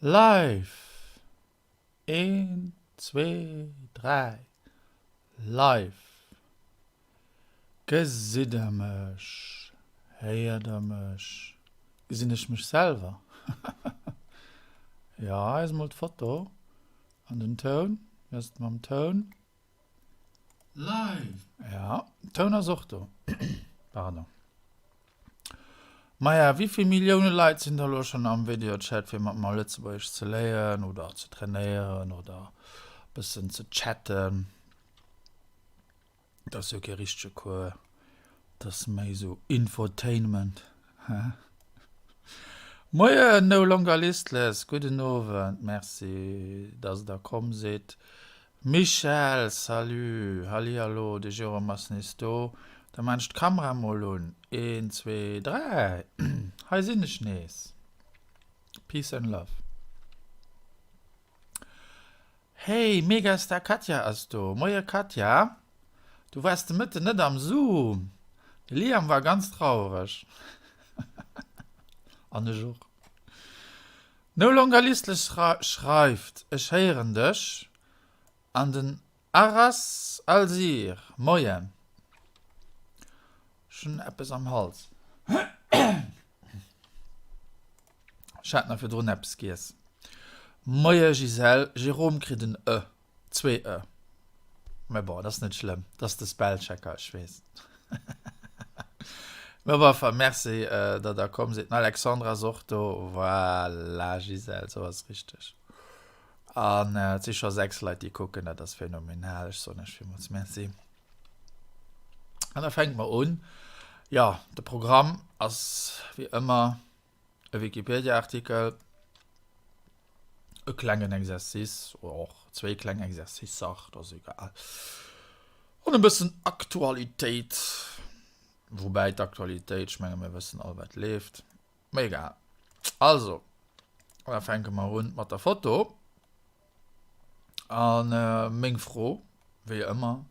Live! Een, zwee, dräi, live! Gesitt der mech? Héiert der mech? Gesinn ech mech selwer? Jo, hei ass mol d'Foto an den Toun. Wéi ass et mam Toun? Live! Ja, Toun ass och do. Pardon. Maja, wéivill Millioune Leit sinn da lo schonn am Videochat fir mat mer Lëtzebuergesch ze léieren oder ze trainéieren oder bëssen ze chatten? Dat ass jo kee richtege Cours, dat ass méi sou Infotainment, he? Moien No Longer Listless, gudden Owend, merci dass der komm sidd. Michèle, Salut, hallihallo, de Jérôme ass nees do, da maan ech d'Kamera mol un, een, zwee, dräi, hei sinn ech nees, peace and love. Hey, Megastar Katja ass do, moie Katja, du waars de Mëtten net am Zoom, de Liam war ganz trauereg, an ech och. No Longer Listless schreift, Ech héieren dech an den Aras Alsir. Moien. Ech hunn eppes am Hals. Ech hat nach virdrun eppes giess. Moie Gisèle, Jérôme kritt en e, zwee e. Mä bon, dat ass net schlëmm, dat ass de Spellchecker, ech weess. Mä op alle Fall Merci, datt Der komm sidd. Den Alexandre ass och do. Voilà, Gisèle, sou ass richteg. An et si scho 6 Leit, déi kucken, dat ass phänomenal. Ech soen Iech villmools Merci. An da fänke mer un. Jo, de Programm ass wéi ëmmer e Wikipedia-Artikel, e klengen Exercice, oder och zwéi kleng Exercicer, dat ass egal, an e bëssen Aktualitéit, woubäi d'Aktualitéit, ech menge mir wëssen all wat leeft, mee egal. Also, da fänke mer un mat der Foto. An meng Fro, wéi ëmmer,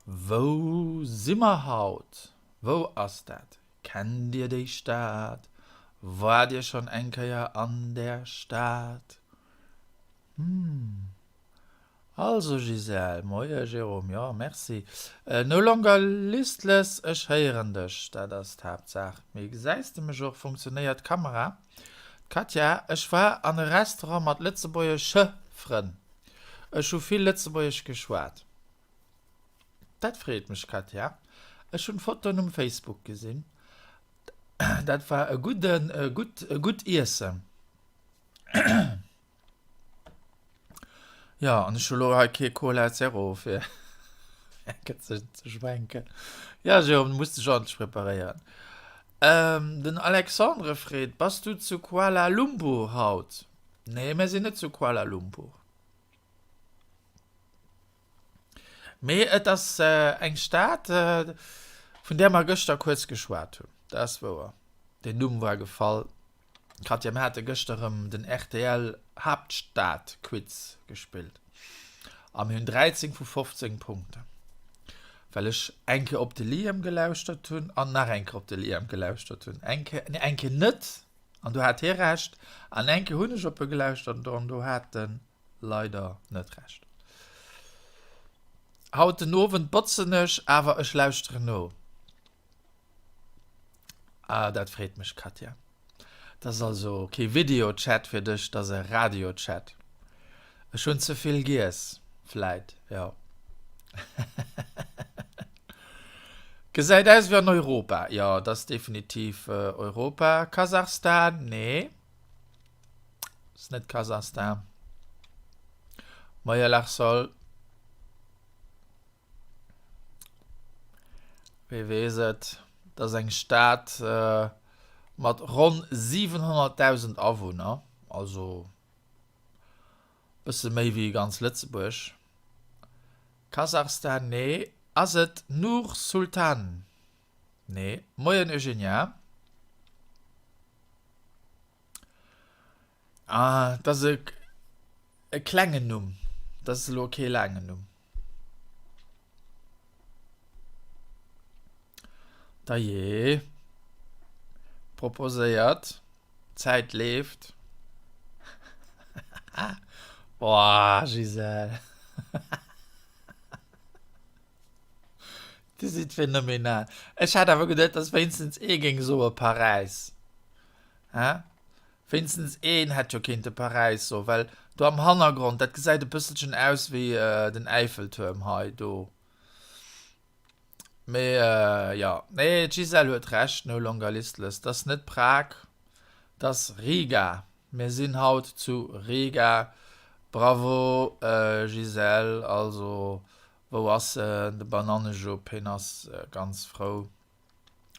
Wou si mer haut? Wou ass dat? Kennt Dir déi Stad? Waart Dir schonn eng Kéier an där Stad? Hm. Also Gisèle, Moie Jérôme, jo merci. No longer listless, ech héieren dech, dat ass d'Haaptsaach. Mee gesäis de mech och? Funktionéiert d'Kamera? D'Katja, Ech war an e Restaurant mat lëtzebuergesche Frënn. Ech hu vill Lëtzebuergesch geschwat. Dat freet mech Katja. Ech hunn d'Fotoen um Facebook gesinn. Dat war e gudden, e gutt, e gutt Iessen. Jo, an ech hu lo hei kee Cola Zero fir enke ze schwenken. Jo, Jérôme, du muss dech ordentlech preparéieren. Den Alexandre freet, Bass du zu Kuala Lumpur haut? Nee, mir sinn net zu Kuala Lumpur. Mee et ass eng Stad, vun där mer gëschter kuerz geschwat hunn. Dat ass wouer. Den Numm war gefall. Katja, mir hate gëschter erëm den rtl Haaptstad-Quiz gespillt a mir hunn 13 vu 15 Punkten, well ech eng Kéier op de Liam gelauschtert hunn an nach eng Kéier op de Liam gelauschtert hunn. Eng Kéier, nee, eng Kéier net an do hat hie Recht an eng Kéier hunn ech op e gelauschtert an do hat en Leider net recht. Haut den Owend botzen ech, awer ech lauschteren no. Ah, dat freet mech, Katja. Dat ass also kee Videochat fir dech, dat ass e Radiochat. Ech hunn ze vill giess, vläit, jo. Gesäit aus wéi an Europa. Jo, dat ass definitiv Europa. Kasachstan? Nee. Ass net Kasachstan. Moie Larsol. Wee weess et? Dat ass eng Stad mat ronn 700.000 Awunner, also bësse méi wéi ganz Lëtzebuerg. Kasachstan, nee. Ass et Nur-Sultan? Nee. Moien Eugenia. Ah, dat ass e, e klengen Numm. Dat ass elo kee laangen Numm. Dajee. Proposéiert. D'Zäit leeft. Boah, Gisèle. Dir sidd phänomenal. Ech hat awer geduet, dass wéinstens ee géing soe Paräis. Hä? Wéinstens een hätt jo kéinte Paräis soen, well do am Hannergrond, dat gesäit e bësselchen aus wéi den Äiffeltuerm hei do. Mee jo, nee, d'Gisèle huet Recht, no longer listless, 't ass net Prag, 't ass Riga. Mir sinn haut zu Riga. Bravo Gisèle, also wou ass en, de Banannejupp, hien ass ganz frou,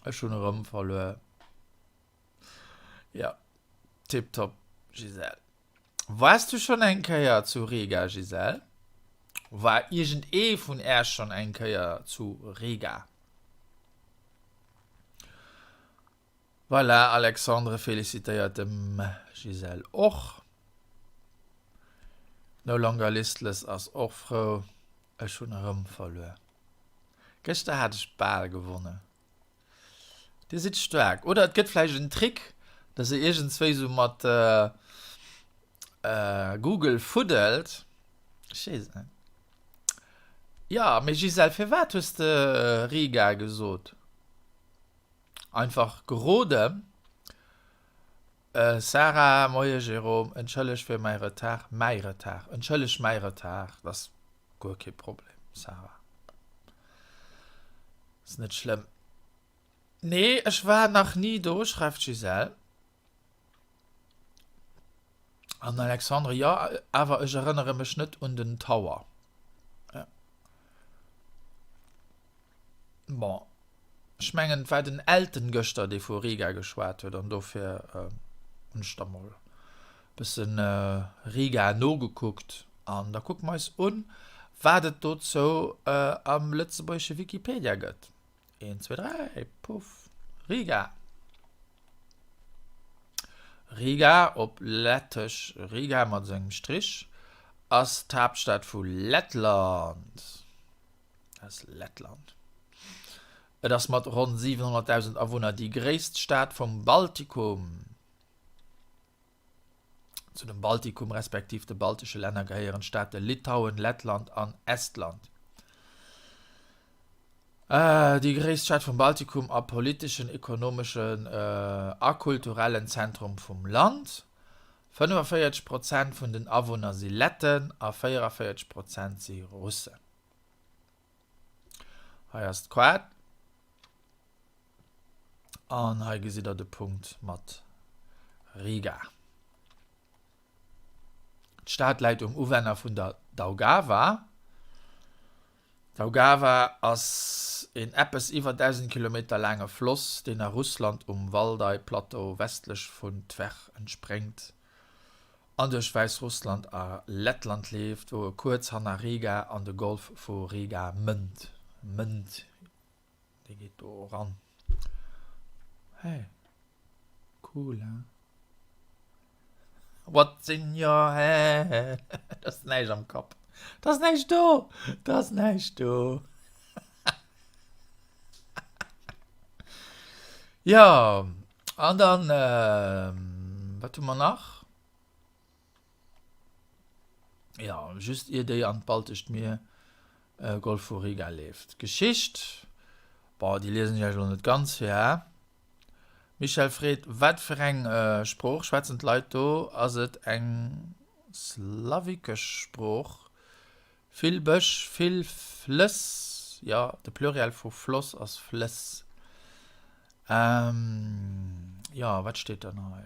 ech hunn erëm verluer. Jo, tiptop Gisèle. Wars du schonn eng Kéier zu Riga Gisèle? War iergend ee vun äerch schonn eng Kéier zu Riga? Voilà, Alexandre felicitéiert dem Gisèle och. No Longer Listless ass och frou, ech hunn erëm verluer. Gëschter hat ech bal gewonnen. Dir sidd staark. Oder et gëtt vläicht en Trick, dass e iergendswéi sou mat Google fuddelt. Ech weess et net. Jo, mee Gisèle, firwat hues de Riga gesot? Einfach geroden. Sarah, Moie Jérôme, entschëlleg fir mäi Retard, mäi Retard, entschëlleg mäi Retard, dat ass guer kee Problem, Sarah, ass net schlëmm. Nee, ech war nach ni do, schreift d'Gisèle. An Alexandre, Jo, awer ech erënnere mech net un den Tower. Ja. Bon, ech mengen, et war den Elton gëschter, dee vu Riga geschwat huet, an dofir hunn ech da mol e bëssen Riga nogekuckt. An da kucke mer eis un, wat et dozou am lëtzebuergesche Wikipedia gëtt. Een, zwee, dräi, puff, Riga! Riga, op Lettesch Riga mat esou engem Strich, ass d'Haaptstad vu Lettland. Ass Lettland. Et ass mat ronn 700.000 Awunner déi gréisst Stad vum Baltikum. Zu dem Baltikum respektiv de baltesche Länner gehéieren d'Staate Litauen, Lettland an Estland. Déi gréisst Stad vum Baltikum a politeschen, ekonomeschen a kulturellen Zentrum vum Land. 45 Prozent vun den Awunner si Letten a 44 Prozent si Russen. Hei ass d'Quad. An hei gesitt der de Punkt mat Riga. D'Stad läit um Uwänner vun der Daugava. D'Daugava ass een eppes iwwer 1.000 Kilometer laange Floss, deen a Russland um Waldai-Plateau westlech vun Twer entspréngt an duerch Wäissrussland a Lettland leeft, wou e kuerz hanner Riga an de Golf vu Riga mënnt. Mënnt, dee geet do eran. Hey, cool, hein? What's in your head? Da ass näischt am Kapp. Da ass näischt do. Da ass näischt do. Jo, an dann, wat hu mer nach? Jo, just ier déi an d'Baltescht Mier, Golf vu Riga leeft. D'Geschicht, bon, déi liesen ech iech elo net ganz vir, hä? Michèle freet, Wat fir eng Sprooch schwätzen d'Leit do? Ass et eng slawikesch Sprooch? Vill Bësch, vill Flëss, jo, de Pluriel vu Floss ass Flëss. Jo, wat steet dann hei?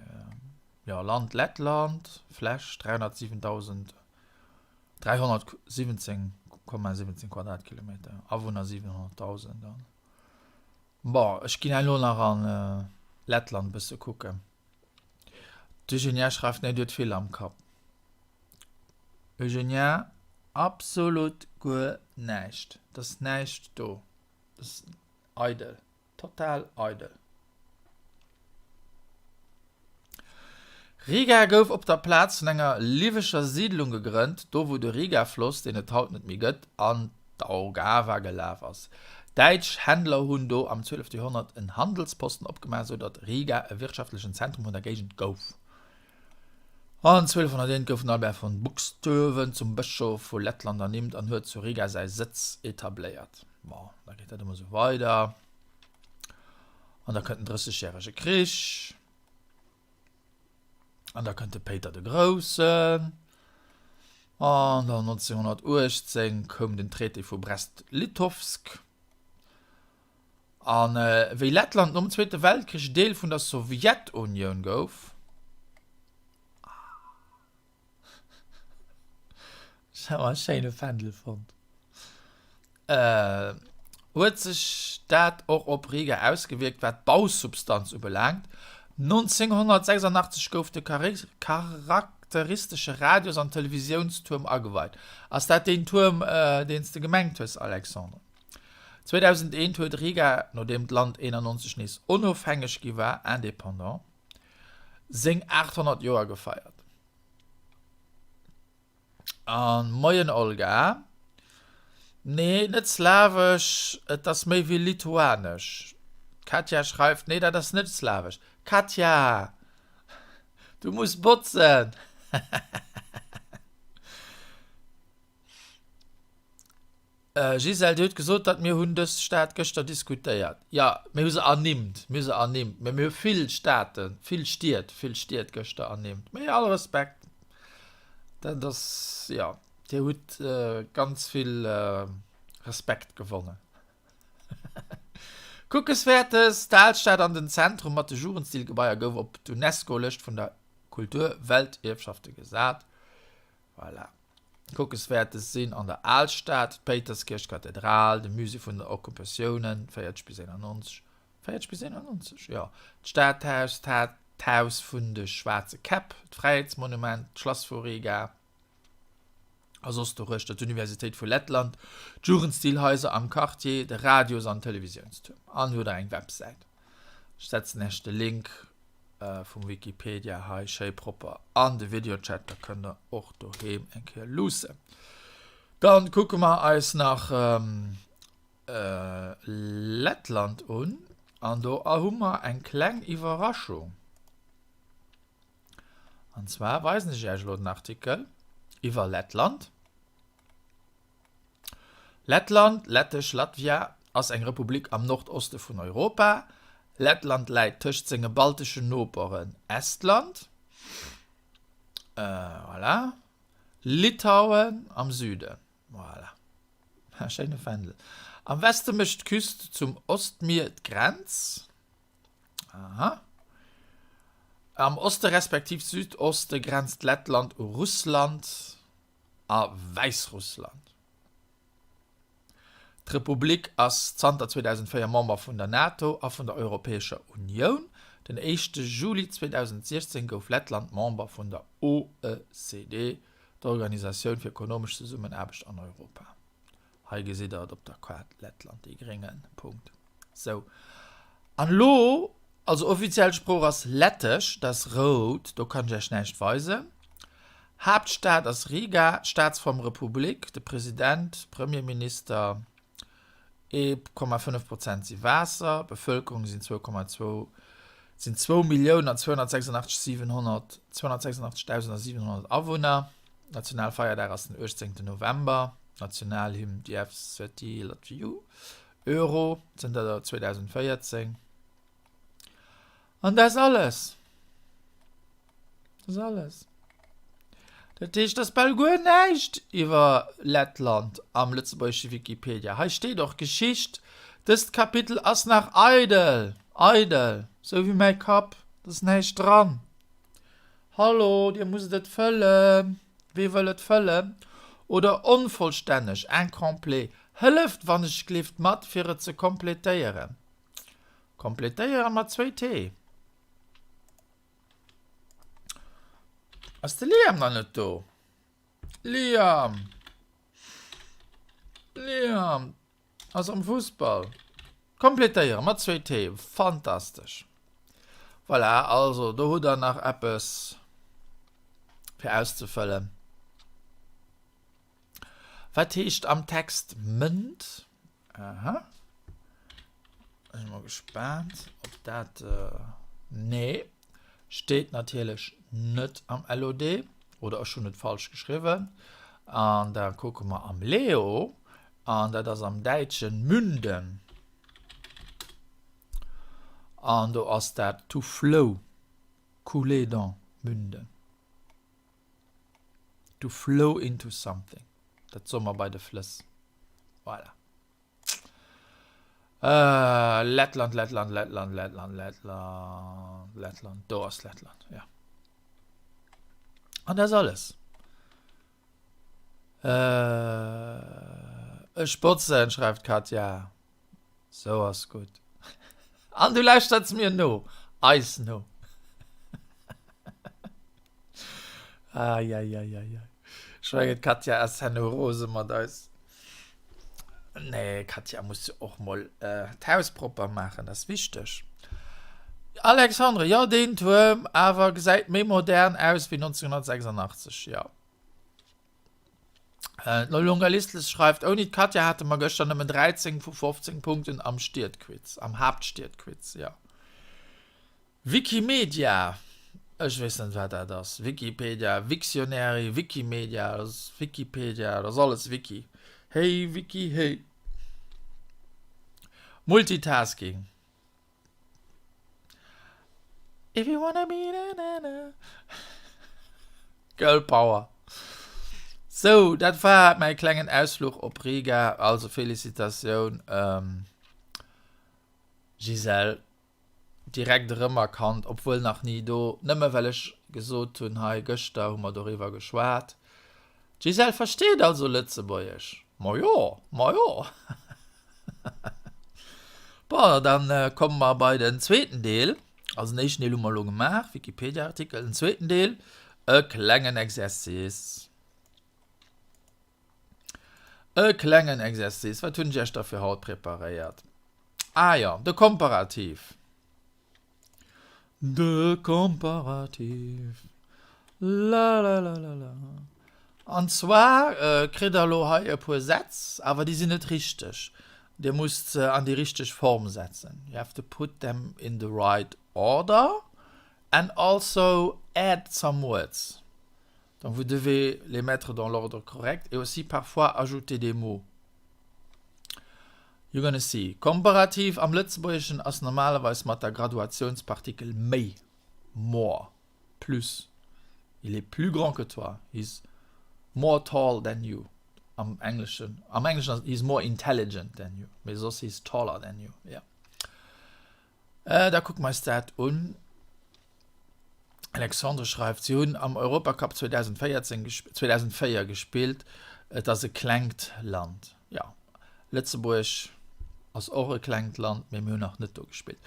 Jo, Land Lettland, Fläch 307.317,17 Quadratkilometer, Awunner 700.000. Bon, ech ginn elo nach an Lettland bësse kucken. D'Eugenia schreift, Nee, du huet vill am Kapp. Eugenia, Absolut guer näischt. Et ass näischt do. Et ass eidel. Total eidel. Riga gouf op der Plaz vun enger liwescher Siidlung gegrënnt, do wou de Riga-Floss, deen et haut net méi gëtt, an d'Daugava gelaf ass. Däitsch Händler hunn do am 12. Joerhonnert en Handelsposten opgemaach, sou datt Riga e wirtschaftlechen Zentrum vun der Géigend gouf. An 1201 gouf den Albert von Buxtehude zum Bëschof vu Lettland ernimmt an huet zu Riga säi Sëtz etabléiert. Bon, da geet dat ëmmer sou weider. An da kënnt den Drëssegjärege Krich. An da kënnt de Péiter de Groussen. An dann 1918 koum den Traité vu Brest-Litovsk. An wéi Lettland nom Zweete Weltkrich Deel vun der Sowjetunioun gouf, Ech hu e schéine Fändel fonnt, huet sech dat och op Riga ausgewierkt, wat d'Bausubstanz ubelaangt. 1986 gouf de charakteristesche Radios an Televisiounstuerm ageweit. Ass dat deen Tuerm, deen s de gemengt hues, Alexandre? 2001 huet Riga, nodeem d'Land 91 nees onofhängeg gi war, indépendant, seng 800 Joer gefeiert. An Moien Olga. Nee, net slawesch, et ass méi wéi lituanesch. D'Katja schreift, Nee, dat ass net slawesch. Katja! Du muss botzen! Gisèle, Dir hutt gesot, datt mir hunn dës Stad gëschter diskutéiert. Jo, mir hu se ernimmt, mir hu se ernimmt, mä mir hu vill Staten, vill Stied, vill Stied gëschter ernimmt. Mee all Respekt, dat ass, jo, Dir hutt ganz vill Respekt gewonnen. Kuckeswäertes, D'Alstad an den Zentrum mat de Jugendstilgebaier gouf op d'UNESCO-Lëscht vun der Kulturweltierfschafte gesat. Voilà. Kuckeswäertes sinn an der Alstad, d'Péiterskierch, d'Kathedral, de Musée vun den Occupatiounen, 40 bis 91, 40 bis 91, jo, d'Stadhaus, d'Haus vun de schwaarze Käpp, d'Fräiheetsmonument, d'Schlass vu Riga a soss doruechter, d'Universitéit vu Lettland, d'Jugendstilhaiser am Quartier, de Radios an Televisiounstuerm. An huet der eng Websäit. Ech setzen Iech de Link vum Wikipedia hei schéi propper an de Videochat, da kënnt der och doheem eng Kéier luussen. Dann kucke mer eis nach Lettland un an do hu mer eng kleng Iwwerraschung. An zwar weisen ech Iech elo den Artikel iwwer Lettland. Lettland, lettesch, Latvija, ass eng Republik am Nordoste vun Europa. Lettland läit tëscht senge balteschen Noperen Estland, voilà, Litauen am Süden, voilà, schéine Fändel. Am Weste mécht d'Küst zum Ostmier d'Grenz, aha. Am Oste respektiv Südoste grenzt Lettland u Russland a Wäissrussland. D'Republik ass zanter 2004 Member vun der NATO a vun der Europäescher Unioun. Den éischte Juli 2016 gouf Lettland Member vun der OECD, der Organisatioun fir ekonomesch Zesummenaarbecht an Europa. Hei gesitt der et op der Kaart, Lettland, dee grénge Punkt. Sou, an elo, also offiziell Sprooch ass Lettesch, dat ass rout, do kann ech Iech näischt weisen. Haaptstad ass Riga, Staatsform Republik, de President, Premierminister, 1,5 Prozent si Waasser, Bevëlkerung sinn 2,2 sinn zwou Milliounen an 286 700 286.700 Awunner. Nationalfeierdag ass den 18 November, Nationalhymn Dievs svätī Latviju. Euro zënter 2014. An dat ass alles. Dat ass alles. Dat heescht, et ass bal guer näischt iwwer Lettland am lëtzebuergesche Wikipedia. Hei steet och Geschicht. Dëst Kapitel ass nach eidel. Eidel. Sou wéi mäi Kapp. Et ass näischt dran. Hallo, Dir musst et fëllen. Wee wëll et fëllen? Oder onvollstänneg, incomplet. Hëlleft wann ech glift mat fir et ze kompletéieren. Kompletéieren mat zwéi T. Ass de Liam nach net do? Liam! Liam! Ass am Fussball. Kompletéieren mat zwéi T. Fantastesch. Voilà, also do hutt der nach eppes fir auszefëllen. Wat heescht am Text Mënd? Aha. Ech mol gespaant, ob dat. Nee. Steet natierlech net am LOD, oder ech hunn et falsch geschriwwen. An da kucke mer am Leo, an dat ass am Däitschen münden. An do ass dat to flow, couler dans, münden. To flow into something, dat soe mer bei de Flëss. Voilà. Lettland, Lettland, Lettland, Lettland, Lettland, Lettland, do ass Lettland, ja. An dat ass alles. Ech botzen, schreift d'Katja. Sou ass gutt. An du lauschterts mir no, eis no. Eieieiei. Ech mengen d'Katja ass herno rose mat eis. Nee, Katja muss jo och mol d'Haus propper maachen, dat ass wichteg. Alexandre, jo deen Tuerm awer gesäit méi modern aus wéi 1986, jo. D'Longalistless schreift, Ouni d'Katja hate mer gëschter nëmmen 13 vu 15 Punkten am Stiedquiz, am Haaptstiedquiz, jo. Wikimedia, ech weess net wat dat ass, Wikipedia, Wiktionary, Wikimedia, dat ass Wikipedia, dat ass alles Wiki. Hey Wiki, hey. Multitasking. If you wanna be na na na Girl Power. Sou, dat war mäi klengen Ausfluch op Riga. Also Felicitatioun ähm, Gisèle. Direkt erëmerkannt, obwuel nach ni do, nëmme well ech gesot hunn, hei gëschter hu mer doriwwer geschwat. D'Gisèle versteet also Lëtzebuergesch? Majo, majo! Bon, dann komme mer bei den zweeten Deel. Also den éischten Deel hu mer elo gemaach, Wikipedia-Artikel. Den zweeten Deel, e klengen Exercice. E klengen Exercice. Wat hunn ech Iech da fir haut preparéiert? Ah jo, de Komparativ. De Komparativ, lalalala. An zwar kritt der elo hei e puer Sätz, awer déi sinn net richteg. Dir musst se an déi richteg Form setzen. You have to put them in the right order and also add some words. Donc vous devez les mettre dans l'ordre correct et aussi parfois ajouter des mots. You're gonna see. Komparativ am Lëtzebuergeschen ass normalerweis mat der Graduatiounspartikel méi, more, plus. Il est plus grand que toi. He's more tall than you. Am Engleschen, am Engleschen ass et he's more intelligent than you, mee soss he's taller than you, ja. Da kucke mer eis dat un. Alexandre schreift, Si hunn am Europacup 2014, 2004 gespillt. Et ass e klengt Land. Jo, Lëtzebuerg ass och e klengt Land, mee mir hunn nach net do gespillt.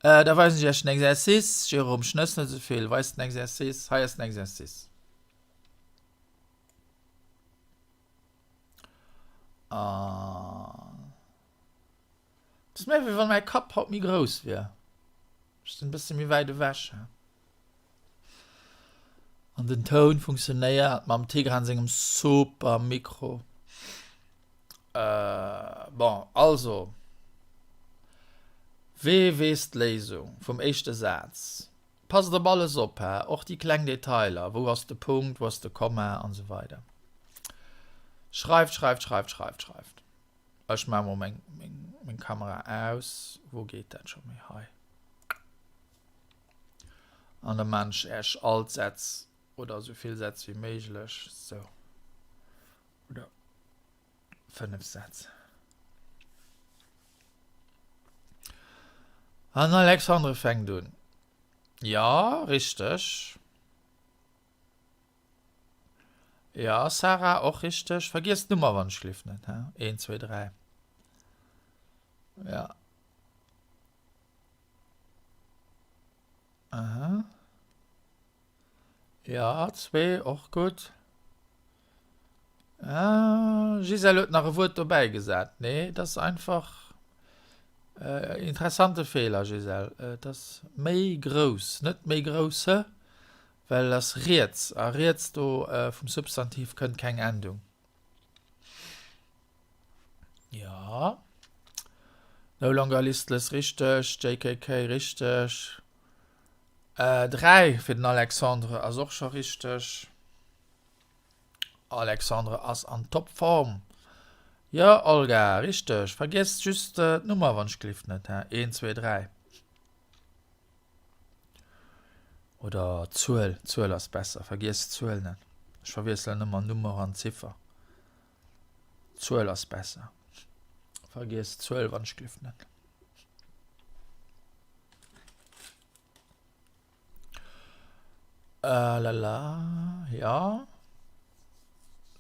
Da weisen ech iech den Exercice. Jérôme, schnëss net esou vill. Weis den Exercice. Hei ass den Exercice. An. Et ass méi wéi wann mäi Kapp haut méi grouss wier. Ech sinn e bësse méi wäit ewech. An den Toun funktionéiert mam Tigran sengem super Mikro. Äh, bon, also. Wee weess d'Léisung vum éischte Saz? Passt op alles op, hä? Och déi kleng Detailer, wou ass de Punkt, wou ass de Komma an esou weider. Schreift, schreift, schreift, schreift, schreift. Ech maa mol meng, meng, meng Kamera aus. Wou geet dat scho méi? Hei. An da maan ech Äech all d'Sätz oder esou vill Sätz wéi méiglech. Sou. Oder 5 Sätz. An Alexandre fänkt un. Ja, richteg. Ja, Sarah, och richteg. Vergiess d'Nummer wann ech gelift net, he? 1, 2, 3. Ja. Aha. Ja, zwee, och gutt. Ah, Gisèle huet nach e Wuert dobäi gesat. Nee, dat ass einfach äh, interessante Feeler, Gisèle. Äh, dat ass méi grouss, net méi grousse. Well et ass riets, a riets do vum Substantiv kënnt keng Endung. Jo. No longer listless, richteg. JKK, richteg. 3 fir den Alexandre ass och scho richteg. Alexandre ass an Topform. Jo Olga, richteg. Vergiess just d'Nummer wann ech gelift net, he? 1, 2, 3. Oder d'Zuel, d'Zuel ass besser. Vergiess d'Zuel net. Ech verwiesselen ëmmer Nummer an Ziffer. D'Zuel ass besser. Vergiess d'Zuel wann ech gelift net. Äh lala, ja.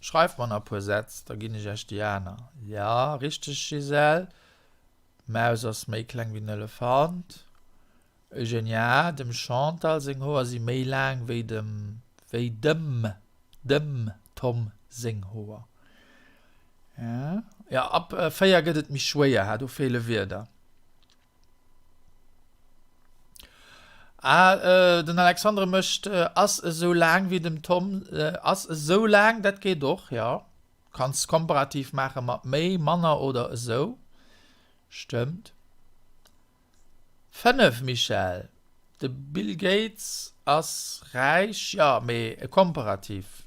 Schreift mer nach e puer Sätz, da ginn ech iech déi aner. Ja, richteg Gisèle. D'Maus ass méi kleng wéi den Elefant. Eugenia, dem Chantal seng Hoer si méi laang wéi dem, wéi dem, dem Tom seng Hoer. Ja, ja, ab 4 gëtt et méi schwéier, ha, do feele Wierder. Ah, den Alexandre mécht ass esou laang wéi dem Tom, ass esou laang, dat geet och, jo. Kanns Komparativ maache mat méi, manner oder esou. Stëmmt. 5, Michèle, de Bill Gates ass räich, jo, mee e Komparativ.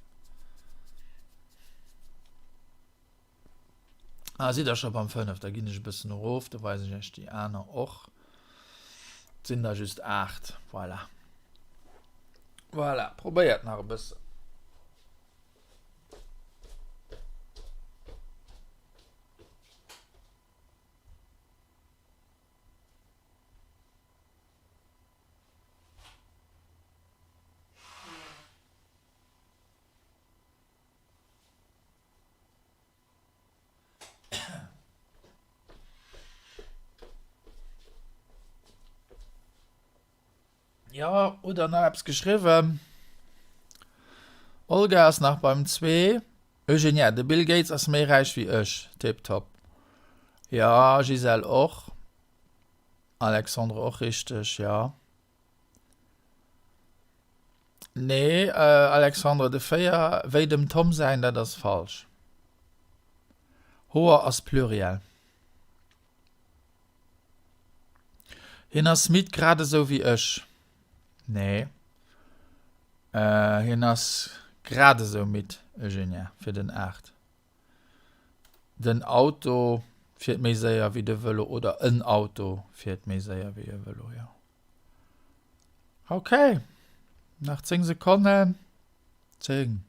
Ah, sidd der scho beim 5, da ginn ech e bëssen erof, da weisen ech iech déi aner och. Et sinn der just 8, voilà. Voilà, probéiert nach e bëssen. Jo, hutt der nach eppes geschriwwen? Olga ass nach beim zwee. Eugenia, de Bill Gates ass méi räich wéi ech. Tiptop. Jo, Gisèle och. Alexandre och richteg, jo. Nee, Alexandre, de 4 wéi dem Tom säin, dat ass falsch. Hoer ass Pluriel. Hien ass midd grad esou wéi ech. Nee, hien ass grad esou midd, Eugenia, fir den 8. Den Auto fiert méi séier wéi de Vëlo oder en Auto fiert méi séier wéi e Vëlo, jo. Ok, nach 10 Sekonnen. 10,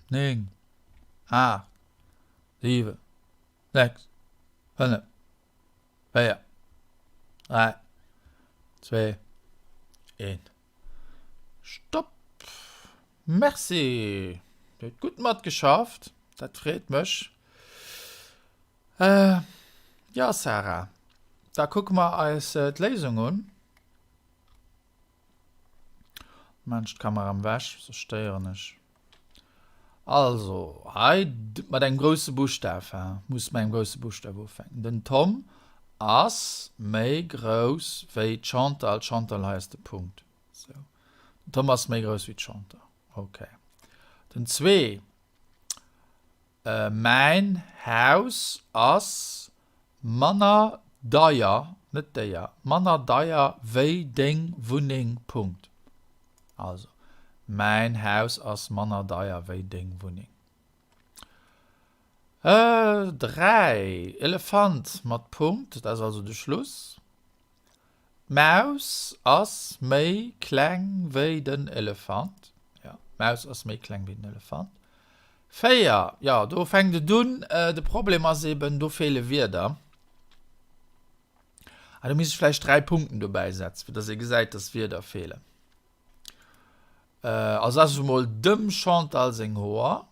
9, 8, 7, 6, 5, 4, 3, 2, 1. Stopp! Merci! Dir hutt gutt matgeschafft, dat freet mech. Jo, Sarah, da kucke mer eis d'Léisung un. Maan ech d'Kamera ewech, soss stéieren ech. Also, hei mat engem grousse Buschtaf, ha, muss mat engem grousse Buschtaf ufänken. Den Tom ass méi grouss wéi d'Chantal. D'Chantal, hei ass de Punkt. Sou. Den Tom ass méi grouss wéi d'Chantal. Okay. Den zwee. Mäin Haus ass manner deier, net déier, manner deier wéi deng Wunneng. Punkt. Also, mäin Haus ass manner deier wéi deng Wunneng. 3, Elefant mat Punkt, dat ass also de Schluss. D'Maus ass méi kleng wéi den Elefant. Jo, d'Maus ass méi kleng wéi den Elefant. 4, Jo, do fänkt et un. De Problem ass eben, do feele Wierder. Ah, do misst ech vläicht 3 Punkten dobäi setzen, fir dass ee gesäit, dass Wierder feelen. Also ass emol dem Chantal seng Hoer,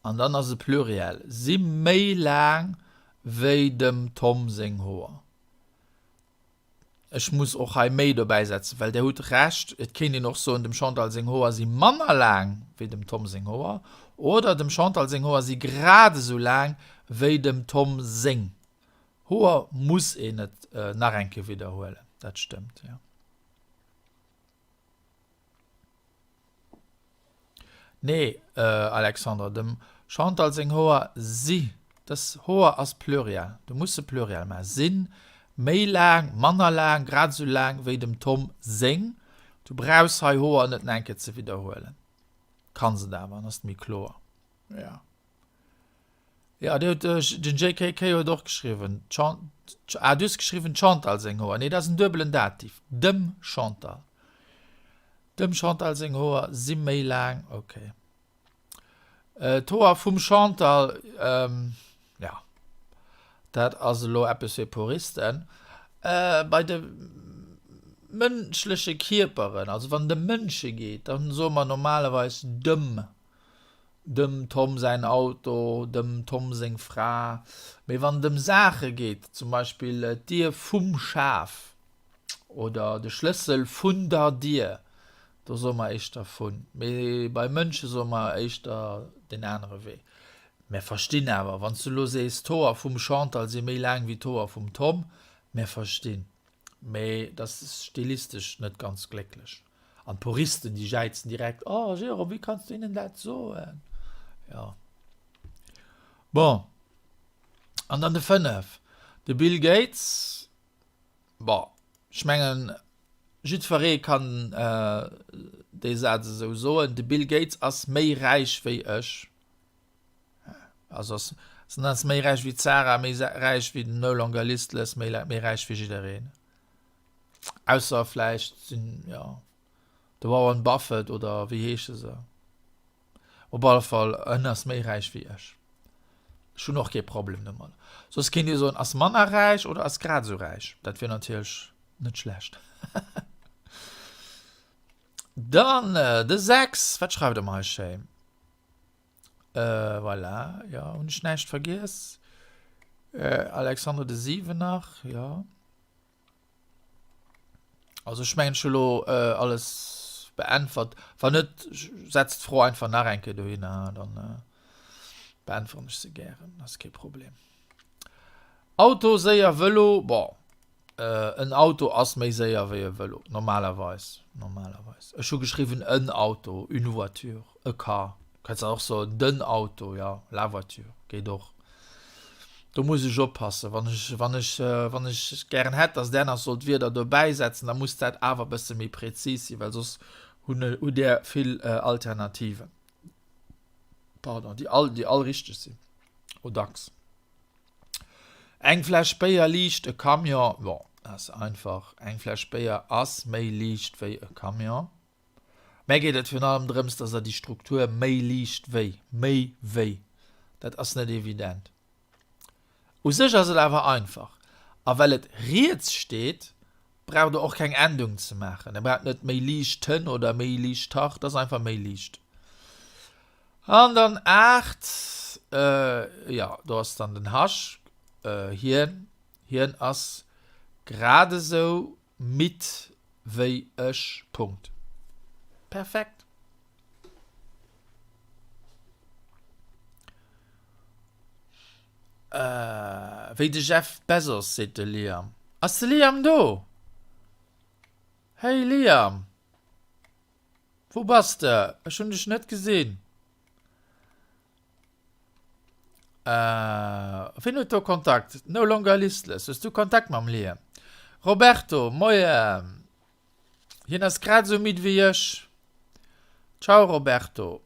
an dann ass e Pluriel, si méi laang wéi dem Tom seng Hoer. Ech muss och hei méi dobäi setzen, well Der hutt Recht, et kéint een och soen, dem Chantal seng Hoer si manner laang wéi dem Tom seng Hoer, oder dem Chantal seng Hoer si grad esou laang wéi dem Tom seng Hoer. Muss een net nach eng Kéier widderhuelen, dat stëmmt, jo. Nee, Alexandre, dem Chantal seng Hoer si, dës Hoer ass Pluriel, du muss se Pluriel maachen, sinn méi laang, manner laang, grad esou laang wéi dem Tom seng. Du brauchs hei Hoer net nach eng Kéier ze widderhuelen. Kanns et awer, dann ass et méi kloer. Ja. Ja, dir hutt, den JKK huet och geschriwwen, d'Chan, ah, du hues geschriwwen d'Chantal seng Hoer. Nee, dat ass en duebelen Dativ. Dem Chantal. Dem Chantal seng Hoer si méi laang, okay. D'Hoer vum Chantal, jo, dat ass elo eppes fir Puristen. Bei de mënschleche Kierperen, also wann et ëm Mënsche geet, da soe mer normalerweis dem, dem Tom säin Auto, dem Tom seng Fra. Mee wann et ëm Saache geet, zum Beispill d'Dier vum Schaf oder de Schlëssel vun der Dier, Do soe mer éischter vun. Mee bei Mënsche soe mer éischter deen anere Wee. Mär verstinn awer, wann s du elo sees, d'Hoer vum Chantal si méi laang wéi d'Hoer vum Tom, mär verstinn. Mee dat ass stilistesch net ganz glécklech. An d'Puristen, déi jäizen direkt, Oh Jérôme, wéi kanns du hinnen dat soen? Jo. Bon. An dann de 5, de Bill Gates. Bon, ech mengen, jiddweree kann dee Saz esou soen, De Bill Gates ass méi räich wéi ech. Also ass, ass méi räich wéi d'Sarah, méi räich wéi den No Longer Listless, méi, méi räich wéi jiddereen. Ausser vläicht sinn, jo, de Warren Buffett oder wéi heesche se. Op alle Fall, en ass méi räich wéi ech. Ech hunn och kee Problem domadder. Soss kéint ee soen, ass manner räich oder ass grad esou räich. Dat wier natierlech net schlecht. Dann de 6, wat schreift e mer hei schéin? Voilà, jo, hunn ech näischt vergiess? Alexandre de 7 nach, jo. Also ech mengen ech hu lo alles beäntwert. Wann net, setzt d'Fro einfach nach eng Kéier dohinner, dann beäntweren ech se gären, ass kee Problem. Auto séier, Vëlo, bon, en Auto ass méi séier wéi e Vëlo, normalerweis, normalerweis. Ech hu geschriwwen en Auto, une voiture, e car. Kanns och soen den Auto, jo, la voiture, geet och. Do muss ech oppassen, wann ech, wann ech, wann ech gären hätt, dass där nach sollt Wierder dobäi setzen, da muss dat awer e bësse méi prezis sinn, well soss hunn, hutt Där vill Alternativen, pardon, déi all, déi all richteg sinn, oder dacks. Eng Fläsch Béier liicht e Camion, bon, dat ass einfach, eng Fläsch Béier ass méi liicht wéi e Camion. Mär geet et virun allem drëms, dass Der déi Struktur méi liicht wéi, méi wéi, dat ass net evident. U sech ass et awer einfach. A well et riets steet, braucht Der och keng Endung ze maachen. Der braucht net méi liichten oder méi liichter, et ass einfach méi liicht. An dann 8, jo, do ass dann den Hasch, hien, hien ass gradesou Midd wéi ech. Punkt. Perfekt. Wéi de Jeff Bezos, seet de Liam. Ass de Liam do? Hey Liam! Wou bass de? Ech hunn dech net gesinn. Wien huet do Kontakt? No longer listless. Hues du Kontakt mam Liam? Roberto, Moien. Hien ass grad esou midd wéi ech. Ciao Roberto.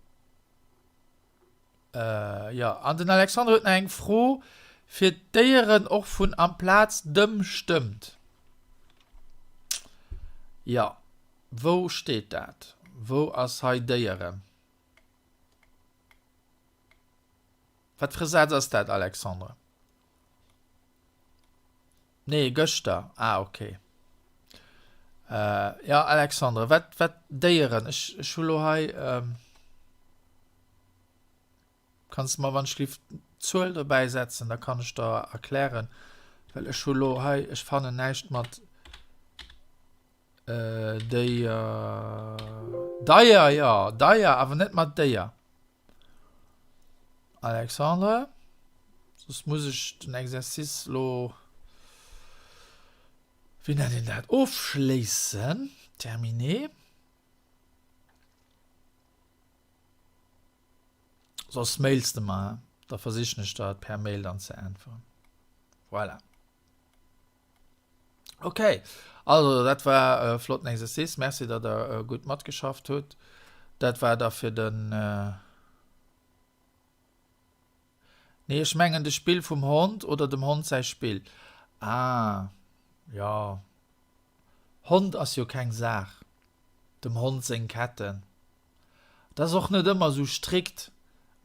Jo, an den Alexandre huet nach eng Fro, fir d'Déieren och vun amplaz dem stëmmt. Jo, wou steet dat? Wou ass hei Déieren? Wat fir e Saz ass dat, Alexandre? Nee, gëschter. Ah, okay. Äh, ja, Alexandre, wat, wat Déieren? Ech, ech hu lo hei. Ähm, kanns du mer wann ech lift d'Zuel dobäi setzen, da kann ech der erklären. Well ech hu lo hei, ech fannen näischt mat. Déier, Deier, jo, Deier, awer net mat Déier. Alexandre, soss muss ech den Exercice lo, wéi nennt een dat, ofschléissen, terminer. Soss mails de mer, da versichen ech der et per Mail dann ze äntweren. Voilà. Ok, also dat war e flotten Exercice. Merci, datt der gutt matgeschafft hutt. Dat war da fir den. Nee, ech mengen de Spill vum Hond oder dem Hond säi Spill. Ah, jo. Hond ass jo keng Saach. Dem Hond seng Ketten. Et ass och net ëmmer esou strikt,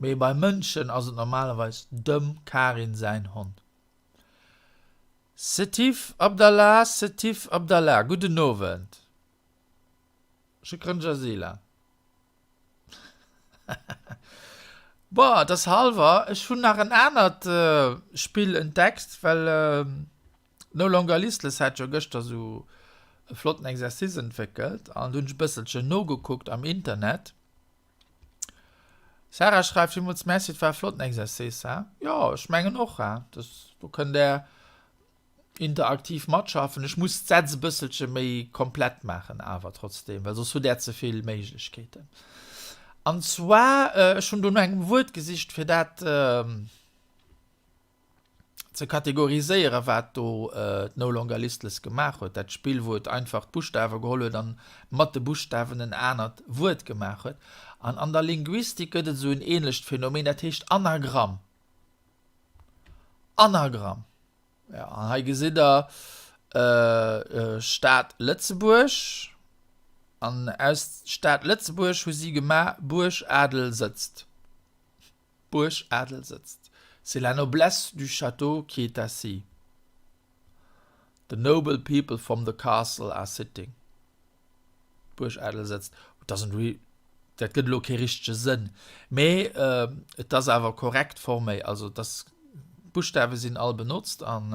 mee bei Mënschen ass et normalerweis dem Karin säin Hond. Setif Abdallah Setif Abdallah, gudden Owend. Shukran jazila. Boah, et ass hallwer. Ech hunn nach en anert Spill entdeckt, well No Longer Listless hat jo gëschter sou e flotten Exercice entwéckelt an du hunn ech e bësselchen nogekuckt am Internet. Sarah schreift, Villmools Merci, et war e flotten Exercice, he? Jo, ech mengen och, he? Das, do kënnt där interaktiv matschaffen. Ech muss d'Sätz e bësselche méi komplett maachen awer trotzdem, well soss hutt där ze vill Méiglechkeeten. An zwar, ech hunn do no engem Wuert gesicht, fir dat ze kategoriséieren, wat do d'No Longer Listless gemaach huet, dat Spill, wou et einfach d'Buschtawe geholl huet an mat de Buschtawen en anert Wuert gemaach huet. An an der Linguistik gëtt et esou en ähnlecht Phänomen, dat heescht Anagramm. Anagramm. Jo, an hei gesitt Der Stad Lëtzebuerg. An aus Stad Lëtzebuerg hu si gemaach Buerg Adel sëtzt. Buerg Adel sëtzt. C'est la noblesse du château qui est assis. The noble people from the castle are sitting. D'Buerg Adel sëtzt. Doesn't re dat gëtt elo kee richtege Sënn, mee et ass awer korrekt forméi also et ass, d'Buschtawe sinn all benotzt an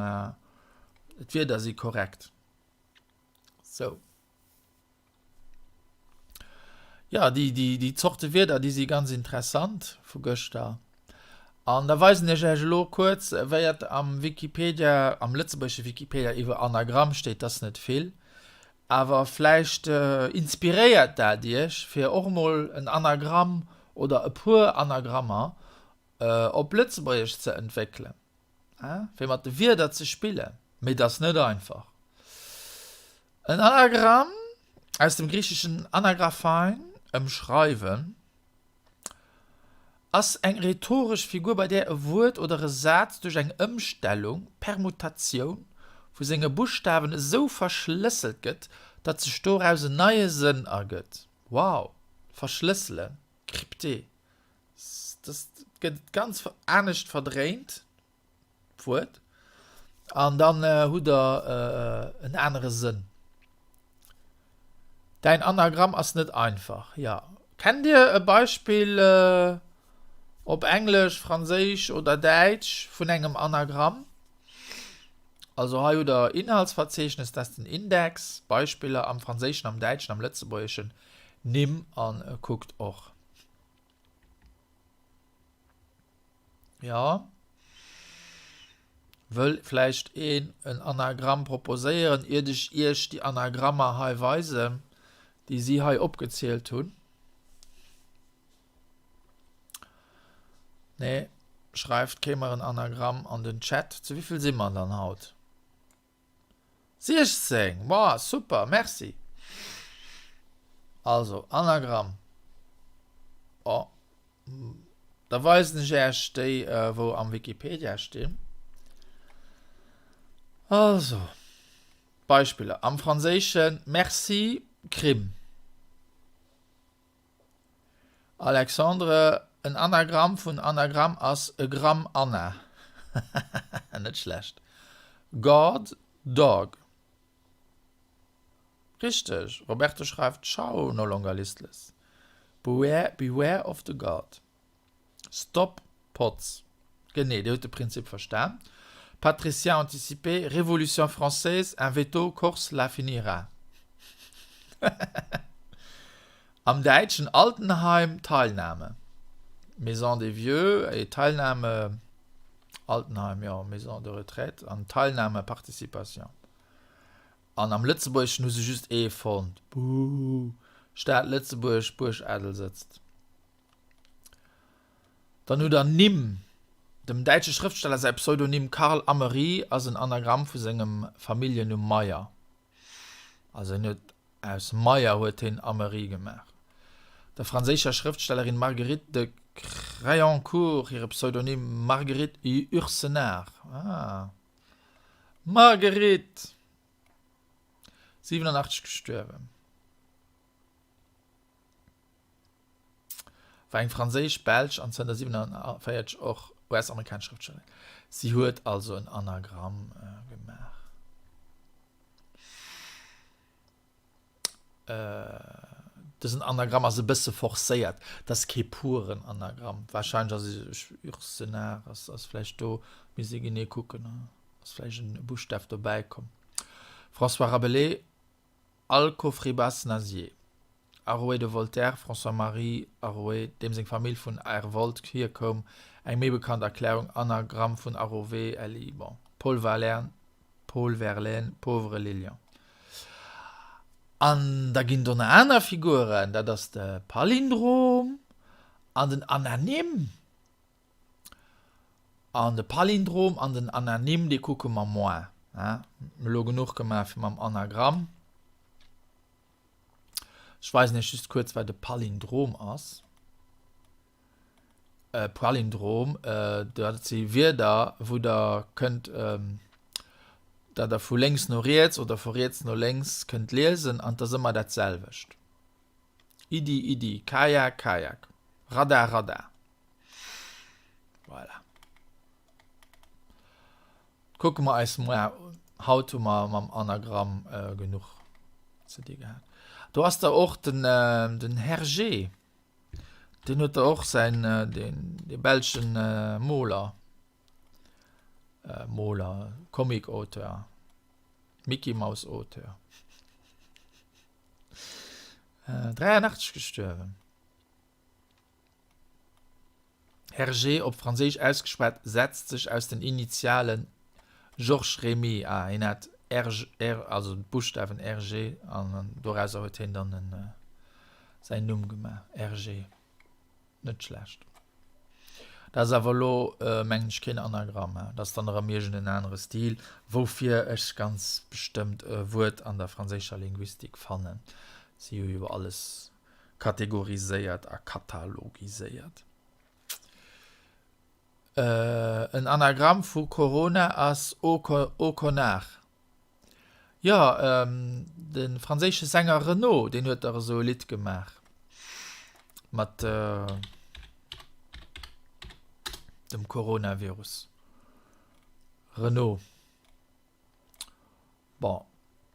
d'Wierder si korrekt. Sou. Jo, déi, déi, déi Zorte Wierder, déi si ganz interessant vu gëschter. An da weisen ech Iech elo kuerz, wéi et am Wikipedia, am lëtzebuergesche Wikipedia iwwer Anagramm steet. Dat ass net vill, awer vläicht inspiréiert dat Iech, fir och emol en Anagramm oder e puer Anagrammer op Lëtzebuergesch ze entwéckelen. Fir mat de Wierder ze spillen, mee et ass net einfach. En Anagramm, aus dem Griicheschen anagraphein, ëmschreiwen, ass eng rhetoresch Figur, bei där e Wuert oder e Saz duerch eng Ëmstellung, Permutatioun, vu senge Buschtawen esou verschlësselt gëtt, datt sech doraus en neie Sënn ergëtt. Wow! Verschlësselen, crypter, Dat gëtt ganz anescht verdréint, d'Wuert, an dann hutt der en anere Sënn. Däin Anagramm ass net einfach, jo. Kennt Dir e Beispill op Englesch, Franséisch oder Däitsch vun engem Anagramm? Also hei hutt der Inhaltsverzeichnis, dat ass den Index, Beispiller am Franséischen, am Däitschen, am Lëtzebuergeschen, Nimm a kuckt och. Ja. Wëll vläicht een en Anagramm proposéieren, iert ech Iech déi Anagrammer hei weisen, déi si hei opgezielt hunn? Nee, schreift kee mer en Anagramm an den Chat. Zu wéivill si mer dann haut? 16! Wow, super, merci! Also, Anagramm. Oh, da weisen ech Äech déi, wou am Wikipedia stinn. Also, Beispiller, am Franséischen, Merci, Crime. Alexandre, En Anagramm vun Anagramm ass e Gramm Anna. Net schlecht. God, Dog. Richteg, Roberto schreift, Ciao, no longer listless. Beware, beware of the God. Stop Potz. Genee, Dir hutt de Prinzip verstan. Patricien anticipé, Révolution française, un veto corse la finira. Am Däitschen Altenheim, Teilnahme. Maison des Vieux et Teilnahme, Altenheim, jo, Maison de retraite an Teilnahme, Participation. An am Lëtzebuergeschen hu se just ee fonnt. Buh! Stad Lëtzebuerg, Buerg Adel sëtzt. Dann hutt der Nimm. Dem däitsche Schrëftsteller säi Pseudonym Karl Amery ass en Anagramm vu sengem Familljennumm Meyer. Also hien huet aus Meyer huet hien Amery gemaach. Der franséischer Schrëftstellerin Marguerite de Crayencourt hire Pseudonym Marguerite Yourcenar. Ah. Marguerite! 87 gestuerwen. War eng franséisch, belsch an zënter 47 och US-amerikanesch Schrëftstellerin. Si huet also en Anagramm gemaach. Dësen Anagramm ass e bësse forcéiert. Dat ass kee puren Anagramm. Warscheinlech ass Ursenar ass ass vläicht do, misst ee genee kucken, ass vläicht en Buschtaf dobäi komm. François Rabelais. Alcofribas Nasier, Arouet de Voltaire, François-Marie Arouet, deem seng Famill vun Aervolt hierkoum, eng méi bekannt Erklärung, Anagramm vun Arové, LI, bon, Paul Verlaine, Paul Verlaine, Pauvre Lilian. An da ginn do nach aner Figuren, dat ass de Palindrom an den Ananym. An de Palindrom an den Ananym, dee kucke mer moar. Mir hu lo genuch gemaach fir mam Anagramm. Ech weisen iech just kuerz, wat e Palindrom ass. E Palindrom, dat si Wierder, wou der kënnt, dat der vu lénks no riets oder vu riets no lénks kënnt liesen an et ass ëmmer dat selwecht. Iddi, Iddi, Kajak, Kajak, Radar, Radar. Voilà. Kucke mer eis moar un. Haut hu mer mam Anagramm genuch ze di gehat. Do ass der och den, den Hergé. Deen huet der och säin, deen, dee belschen Moler, Moler, Comic-Auteur, Mickey-Maus-Auteur. 83 gestuerwen. Hergé, op Franséisch ausgeschwat, setzt sech aus den Initialen Georges Remy, ah, hien hat R, R, also d'Buschtawen RG, an dorauser huet hien dann en, säin Numm gemaach, Hergé. Net schlecht. Dat ass awer elo, mengen ech, keen Anagramm, hein. Dat ass dann erëm iergend en anere Stil, woufir ech ganz bestëmmt e Wuert an der franséischer Linguistik fannen. Si hu jo alles kategoriséiert a katalogiséiert. En Anagramm vu Corona ass Au connard. Jo, de franséische Sänger Renaud, deen huet dach esou e Lidd gemaach mat dem Coronavirus. Renaud. Bon,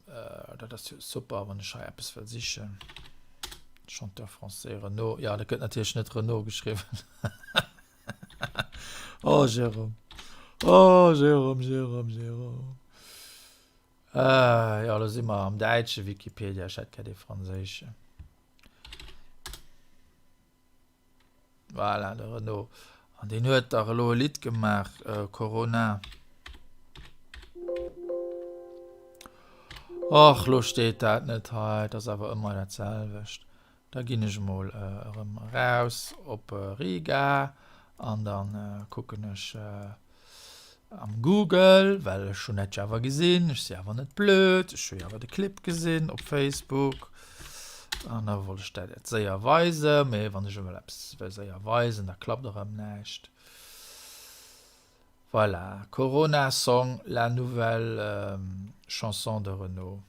dat ass jo super, wann ech hei eppes wëll sichen. Chanteur français Renaud. Ja, dat gëtt natierlech net Renaud geschriwwen. Oh, Jérôme. Oh, Jérôme, Jérôme, Jérôme. Äh, ja, do si mer am däitsche Wikipedia, ech hätt gär dee franséischen. Voilà, de Renaud. An deen huet dach elo e Lidd gemaach, Corona. Och, lo steet dat net hei, et ass awer ëmmer dat selwecht. Da ginn ech emol erëm eraus op Riga an da kucken ech Am Google, well ech hunn dat jo awer gesinn, ech si awer net blöd, ech hu jo awer de Clip gesinn op Facebook an da wollt ech dat et séier weisen, mee wann ech emol eppes wëll séier weisen, da klappt erëm näischt. Voilà, Corona Song, la nouvelle chanson de Renaud.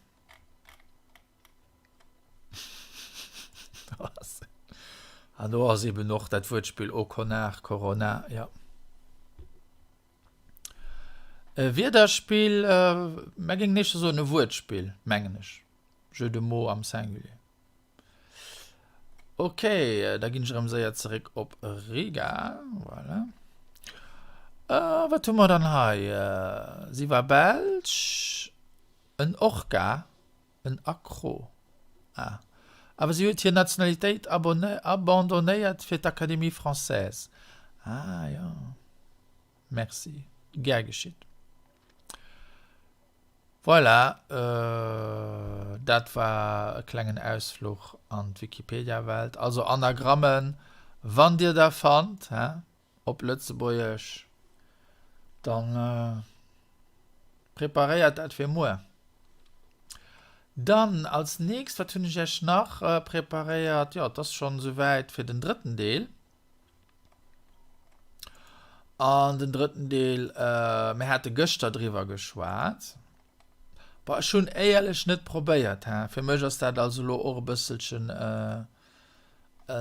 An do ass eben och dat Wuertspill au connard, Corona, ja. E Wiederspill, mä géing éischter soen e Wuertspill, mengen ech. Jeu de mots am Singulier. Ok, da ginn ech erëm séier zeréck op Riga. Voilà. Wat hu mer dann hei? Si war Belsch. En Orca, en Akro. Ah. Awer si huet hir Nationalitéit abandonnéiert fir d'Académie Française. Ah jo. Merci. Gär geschitt. Voilà, dat war e klengen Ausfluch an d'Wikipedia-Welt. Also Anagrammen, wann dir der fannt, hä, op Lëtzebuergesch. Dann preparéiert dat fir muer. Dann als nächst, wat hunn ech iech nach preparéiert? Jo, et ass schonn esouwäit fir den drëtten Deel. An den drëtten Deel, mir hate gëschter driwwer geschwat. Bon, ech hunn éierlech net probéiert, he. Fir mech ass dat also elo och e bësselchen e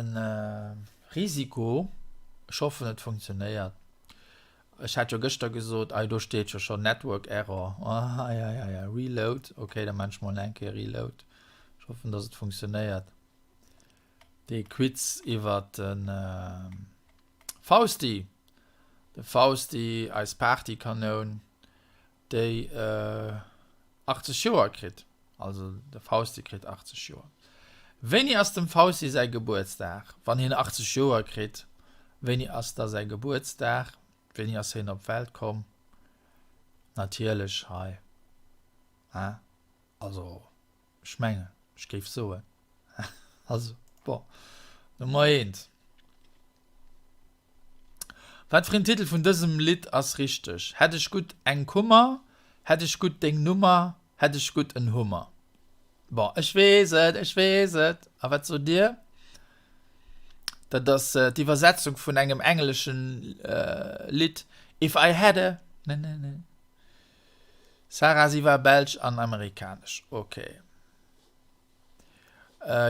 Risiko. Ech hoffen, et funktionéiert. Ech hat jo gëschter gesot, ah do steet jo schonn Network Error. Eieiei, Reload, ok, da maan ech mol eng Kéier Reload. Ech hoffen, dass et funktionéiert. Dee Quiz iwwer de Fausti, de Fausti, eis Partykanoun, déi 80 Joer kritt. Also de Fausti kritt 80 Joer. Wéini ass dem Fausti säi Gebuertsdag? Wann hien 80 Joer kritt, wéini ass da säi Gebuertsdag? Wéini ass hien op d'Welt komm? Natierlech hei, hein? Also ech mengen, ech géif soen, also bon, Nummer eent. Wat fir en Titel vun dësem Lidd ass richteg? Hätt ech gutt eng Kummer, hätt ech gutt deng Nummer, hätt ech gutt en Hummer. Bon, ech weess et, ech weess et. A wat sot dir? Dat ass d'Iwwersetzung vun engem engleschen Lidd, If I had a, ne, ne, ne. Sarah, si war belsch an amerikanesch. Ok.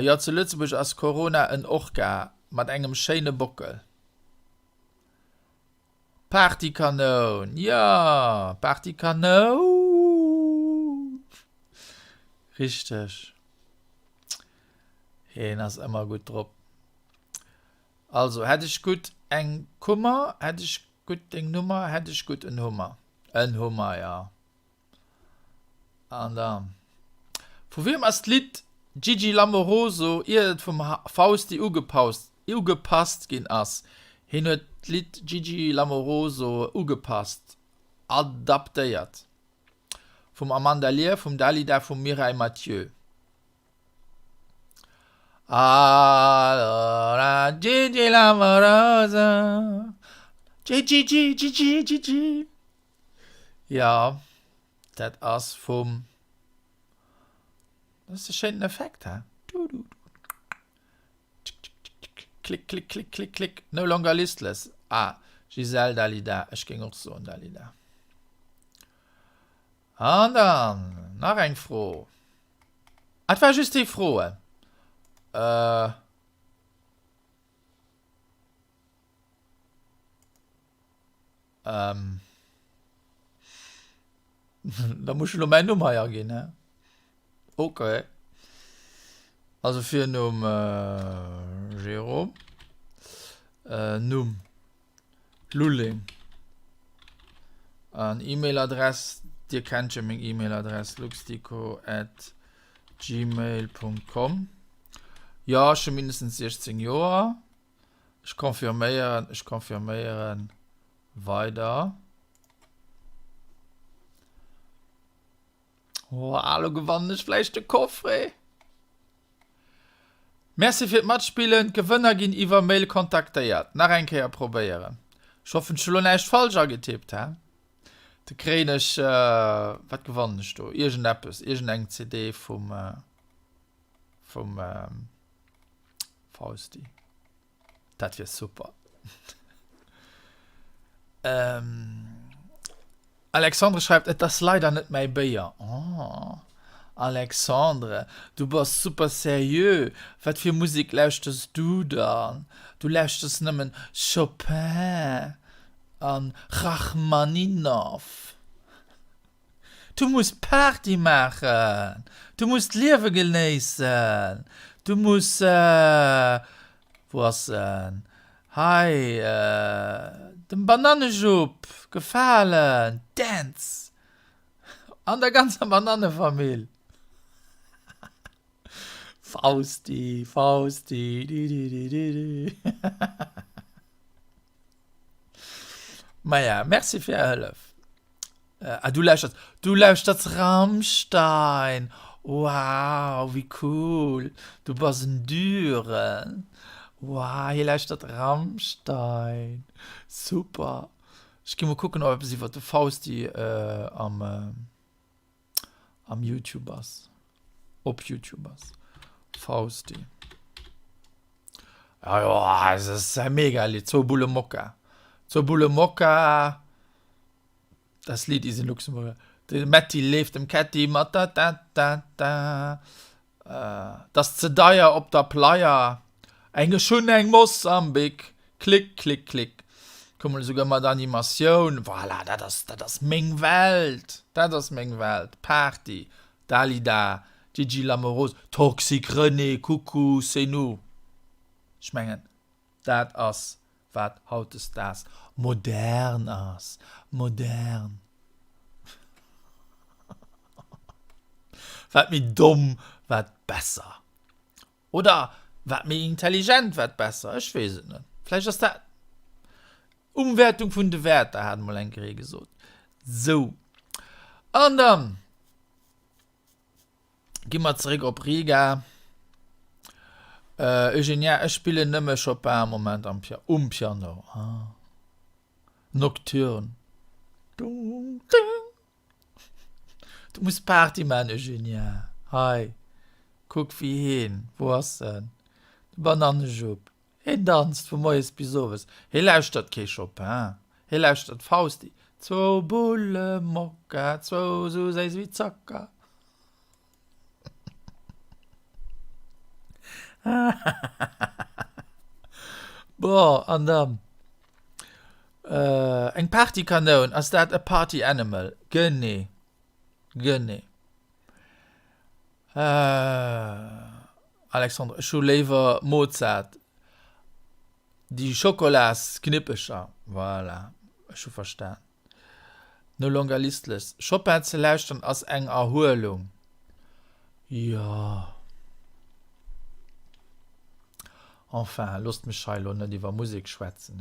Jo, zu Lëtzebuerg ass Corona en Orca mat engem schéine Bockel. Partykanoun, jo, Partykanoun! Richteg. Heen ass ëmmer gutt drop. Also, hätt ech gutt eng Kummer, hätt ech gutt deng Nummer, hätt ech gutt en Hummer. En Hummer, jo. An dann, Vu wiem ass d'Lidd Gigi L'Amoroso, ier et vum Fausti ugepasst ginn ass? Hien huet d'Lidd Gigi L'Amoroso ugepasst, adaptéiert. Vum Amanda Lear, vum Dalida, vum Mireille Mathieu. Allora Gigi L'Amoroso, Gigi, Gigi, Gigi, Gigi. Jo, dat ass vum. Dat ass e schéinen Effekt, he? Klick, klick, klick, klick, klick. No longer listless. Ah, Gisèle Dalida. Ech géing och soen Dalida. An dann nach eng Fro. Ah, et war just déi Froen. Äh. Ähm. Da muss ech elo mäin Numm hei aginn, hä? Okay. Also Virnumm Jérôme, Numm Lulling an E-Mail-Adress, Dir kennt jo meng E-Mail-Adress, luxdico at gmail Punkt com. Jo, ech hu mindestens 16 Joer. Ech confirméieren, ech confirméieren weider. Oh, alo gewannen ech vläicht de Coffret. Merci fir d'Matspillen, d'Gewënner ginn iwwer Mail kontaktéiert. Nach eng Kéier probéieren. Ech hoffen ech hu lo näischt falsch agetippt, hä? Da kréien ech, wat gewannen ech do? Iergendeppes, iergendeng CD vum, vum. Fausti. Dat wier super. ähm, Alexandre schreift, et ass leider net mäi Béier. Oh. Alexandre, du bass super seriö. Wat fir Musek lauschters du dann? Du lauschters nëmmen Chopin an Rachmaninoff. Du muss Party maachen, du muss d'Liewe genéissen, du muss, wou ass en, hei, dem Banannejupp gefalen, dance an der ganzer Banannefamill. Fausti, Fausti, di di di di di. Maja, merci fir är Hëllef. Ah, du lauschters, du lauschters Rammstein. Wow, wéi cool. Du bass en Düren. Wow, hie lauschtert Rammstein. Super. Ech gi mol kucken, ob eppes iwwer de Fausti am am Youtube ass. Op Youtube ass. Fausti. Ja, ja, es ass e mega Lidd. Zwou Bulle Mokka. Zwou Bulle Mokka. Das Lied is in Luxemburg. De Metti leeft dem Ketti mat der da da da. 't ass ze deier op der Playa. Eng Ech hunn eng Mosambik. Klick, klick, klick. Kuck mol, esouguer mat Animatioun. Voilà, dat ass, dat ass meng Welt. Dat ass meng Welt. Party, Dalida, Gigi L'Amoroso, Toxic René, Coucou, c'est nous. Ech mengen, dat ass wat hautdesdaags modern ass, modern. Wat méi domm, wat besser. Oder wat méi intelligent, wat besser. Ech weess et net. Vläicht ass dat Umwäertung vun de Wäerter, hat emol eng Kéier ee gesot. Sou, an dann Gi mer zeréck op Riga. Äh, Eugenia, ech spillen nëmme Chopin am Moment am Pia um Piano. Ah. Nocturne. Du muss Party man, Eugenia. Hei, kuck wéi heen, wou ass en? De Banannejupp. Heen danzt vu moies bis owes. Hee lauschtert kee Chopin, hee lauschtert Fausti. Zwou Bulle Mokka, zwou sou séiss wéi Zocker. Bon, an dann eng Partykanoun, ass dat e Party Animal? Genee, genee. Alexandre, Ech hu léiwer Mozart, déi Schokolasknippecher. Voilà, ech hu verstan. No longer listless. Chopin ze lauschteren ass eng Erhuelung. Jo. Enfin, loosst mech hei elo net iwwer Musek schwätzen.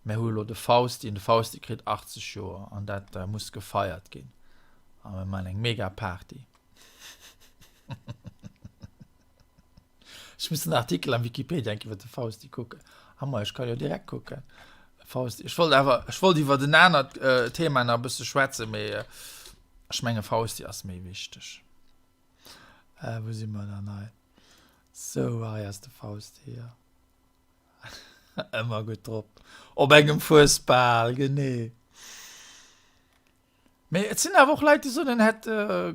Mär hu elo de Fausti, an de Fausti kritt 80 Joer, an dat muss gefeiert ginn. A mir maachen eng mega Party. Ech muss den Artikel am Wikipedia eng iwwer de Fausti kucken. Ah ma ech kann jo direkt kucken. Fausti. Ech wollt awer, ech wollt iwwer en anert äh, Thema nach e bësse schwätzen, mee äh, ech menge Fausti ass méi wichteg. Äh, wou si mer dann hei? Sou, hei ass de Fausti, jo. Ëmmer gutt drop. Op engem Fuesbal, genee. Mee et sinn awer och Leit, déi soen, en hätt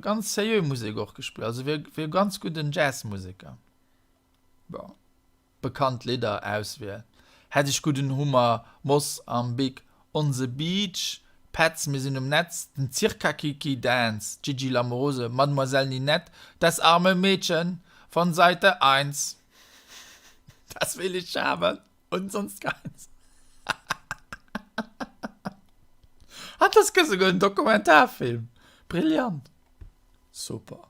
ganz seriö Musek och gespillt, also wier wier e ganz gudden Jazzmuseker. Bon, bekannt Lidder auswielen, Hätt ech gudden Hummer, Moss am Big, Onse Beach, Petz, Mir sinn um Netz, den Zirkakiki Dance, Gigi L'Amorose, Mademoiselle Ninette, Das arme Mädchen von Seite eins, Das will ich haben und sonst keins. An das gëtt souguer en Dokumentarfilm. Brillant. Super.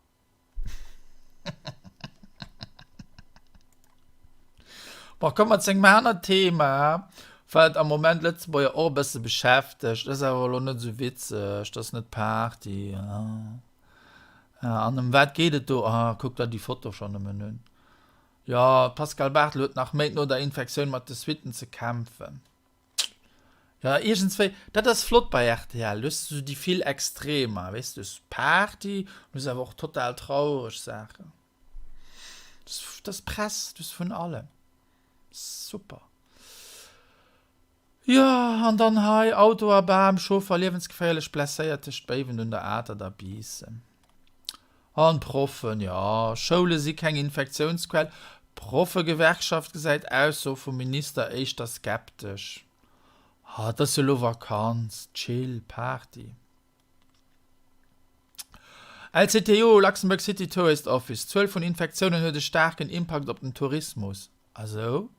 Bon, komme mer zu engem anert Thema, wat am Moment Lëtzebuerger och e bësse beschäftegt. Dat ass awer elo net esou witzeg, dat ass net Party. An ëm wat geet et do? Ah, kuck der déi Foto schonn nëmmen un. Jo, d'Pascale Barthel huet nach Méint no der Infektioun mat de Suitten ze kämpfen. Jo, iergendswéi, dat ass flott bei rtl, du hues esou déi vill Extremer, weess du, du hues Party, du hues awer och total traureg Saachen. Dat ass Press, du hues vun allem. Super. Jo, an dann hei, Auto a Bam, Chauffer liewensgeféierlech blesséiert tëscht Béiwen un der Atert a Biissen. An d'Proffen, jo, Schoule si keng Infektiounsquell. D'Proffegewerkschaft gesäit Ausso vum Minister éischter skeptesch. Ha, et ass jo elo Vakanz, chill, Party. LCTO, Luxembourg City Tourist Office, D'Zuel vun Infektiounen huet e staarken Impakt op den Tourismus. A sou?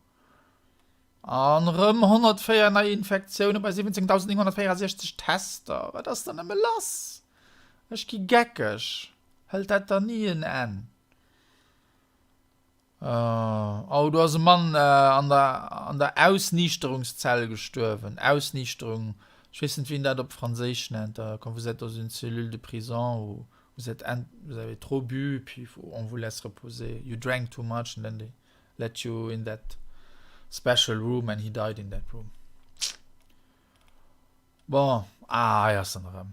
An erëm 104 nei Infektioune bei 17.964 Tester. Wat ass dann nëmme lass? Ech gi geckeg. Hëlt dat dann ni en Enn? Oh, do ass e Mann an der, an der Ausniichterungszell gestuerwen. Ausniichterung, ech weess net, wéi een dat op Franséisch nennt. Quand vous êtes dans une cellule de prison où vous êtes, vous avez trop bu, puis on vous laisse reposer. You drank too much and then they let you in that special room and he died in that room. Bon, ah, hei ass en erëm.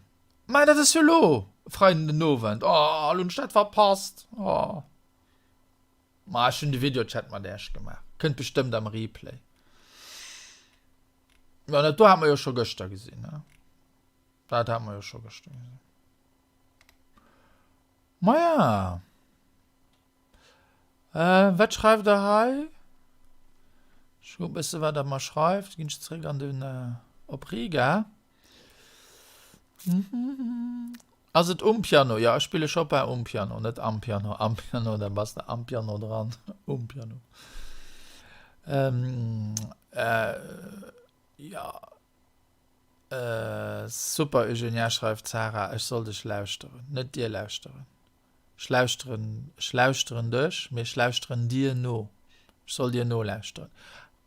Mä dat ass jo elo e Freiden den Owend. Oh, elo hunn ech dat verpasst. Oh. Ma ech hunn de Videochat mat Äech gemaach. Kënnt bestëmmt am Replay. Ja, dat do hat mer jo scho gëschter gesinn, ne? Dat hat mer jo scho gëschter gesinn. Maja. Äh, wat schreift der hei? Ech kucken e bësse wat der mer schreift. Ginn ech zréck an den äh, op Riga. Ass et um Piano? Jo, ech spille Chopin um Piano, net am Piano. Am Piano, da bass de am Piano dran. Um Piano. Ähm, äh, ja. Äh, super Eugenia, schreift d'Sarah, ech soll dech lauschteren, net dir lauschteren. Ech lauschteren, ech lauschteren dech, mee ech lauschteren dir no. Ech soll dir nolauschteren.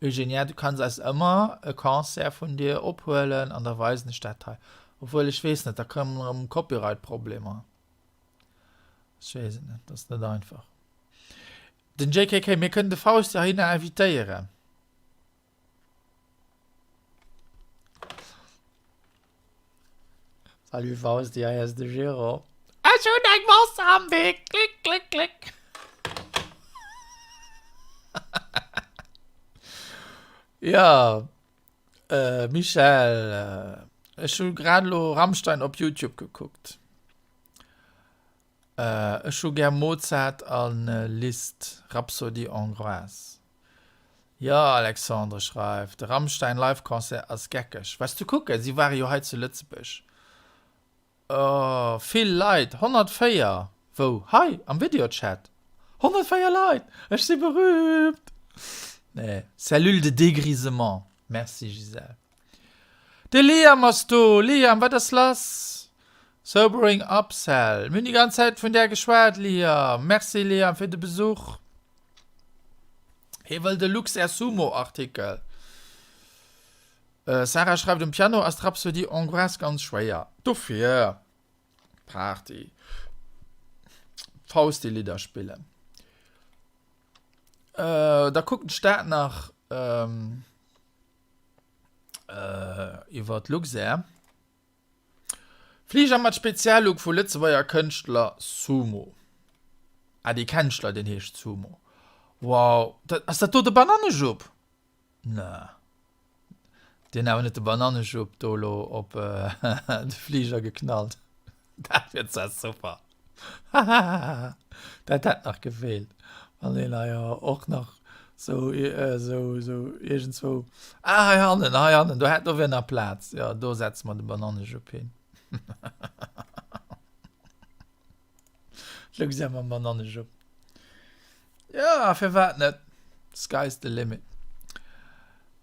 Eugenia, du kanns eis ëmmer e Concert vun dir ophuelen an da weisen ech dat hei. Obwuel, ech weess net, da kommen erëm Copyright-Problemer. Ech weess et net, dat ass net einfach. Den JKK, mir kënnen de Faust jo heihinner invitéieren. Salut Fausti, hei ass de Gero. Ech hunn eng Mass am Wee, klick, klick, klick. Ja, äh, Michel, äh, ech hu grad elo Rammstein op Youtube gekuckt. Ech hu gär Mozart a Liszt, Rhapsodie hongroise. Jo, Alexandre schreift, de Rammstein Live Concert ass geckeg. Wars du kucken? Si ware jo hei zu Lëtzebuerg. Oh, vill Leit, 104! Wou? Hei am Videochat? 104 Leit! Ech si berühmt! Nee, Cellule de dégrisement. Merci Gisèle. De Liam ass do! Liam, wat ass lass? Sobering Upsell. Mir hunn déi ganz Zäit vun där geschwat, Liam. Merci, Liam, fir de Besuch. Hie wëll de Luxair Sumo Artikel. Sarah schreift, Um Piano ass d'Rhapsodie hongroise ganz schwéier. Dofir Party. Fausti-Lidder spillen. Da kucken ech dat nach. Iwwer d'Luxair. Fliger mat Speziallook vu Lëtzebuerger Kënschtler Sumo. Ah, dee Kenschtler, deen heescht Sumo. Wow, dat, ass dat do de Banannejupp? Ne. Deen awer net de Banannejupp do elo op de Fliger geknallt. Dat wier zwar super. Hahaha. Dat hätt nach gefeelt, wann een hei och nach sou, sou, sou iergendzwou, ah hei hannen, hei hannen, do hätt, do wier nach Plaz, jo do setze mer de Banannejupp hin. Luxair mam Banannejupp. Jo, firwat net? Sky's the limit.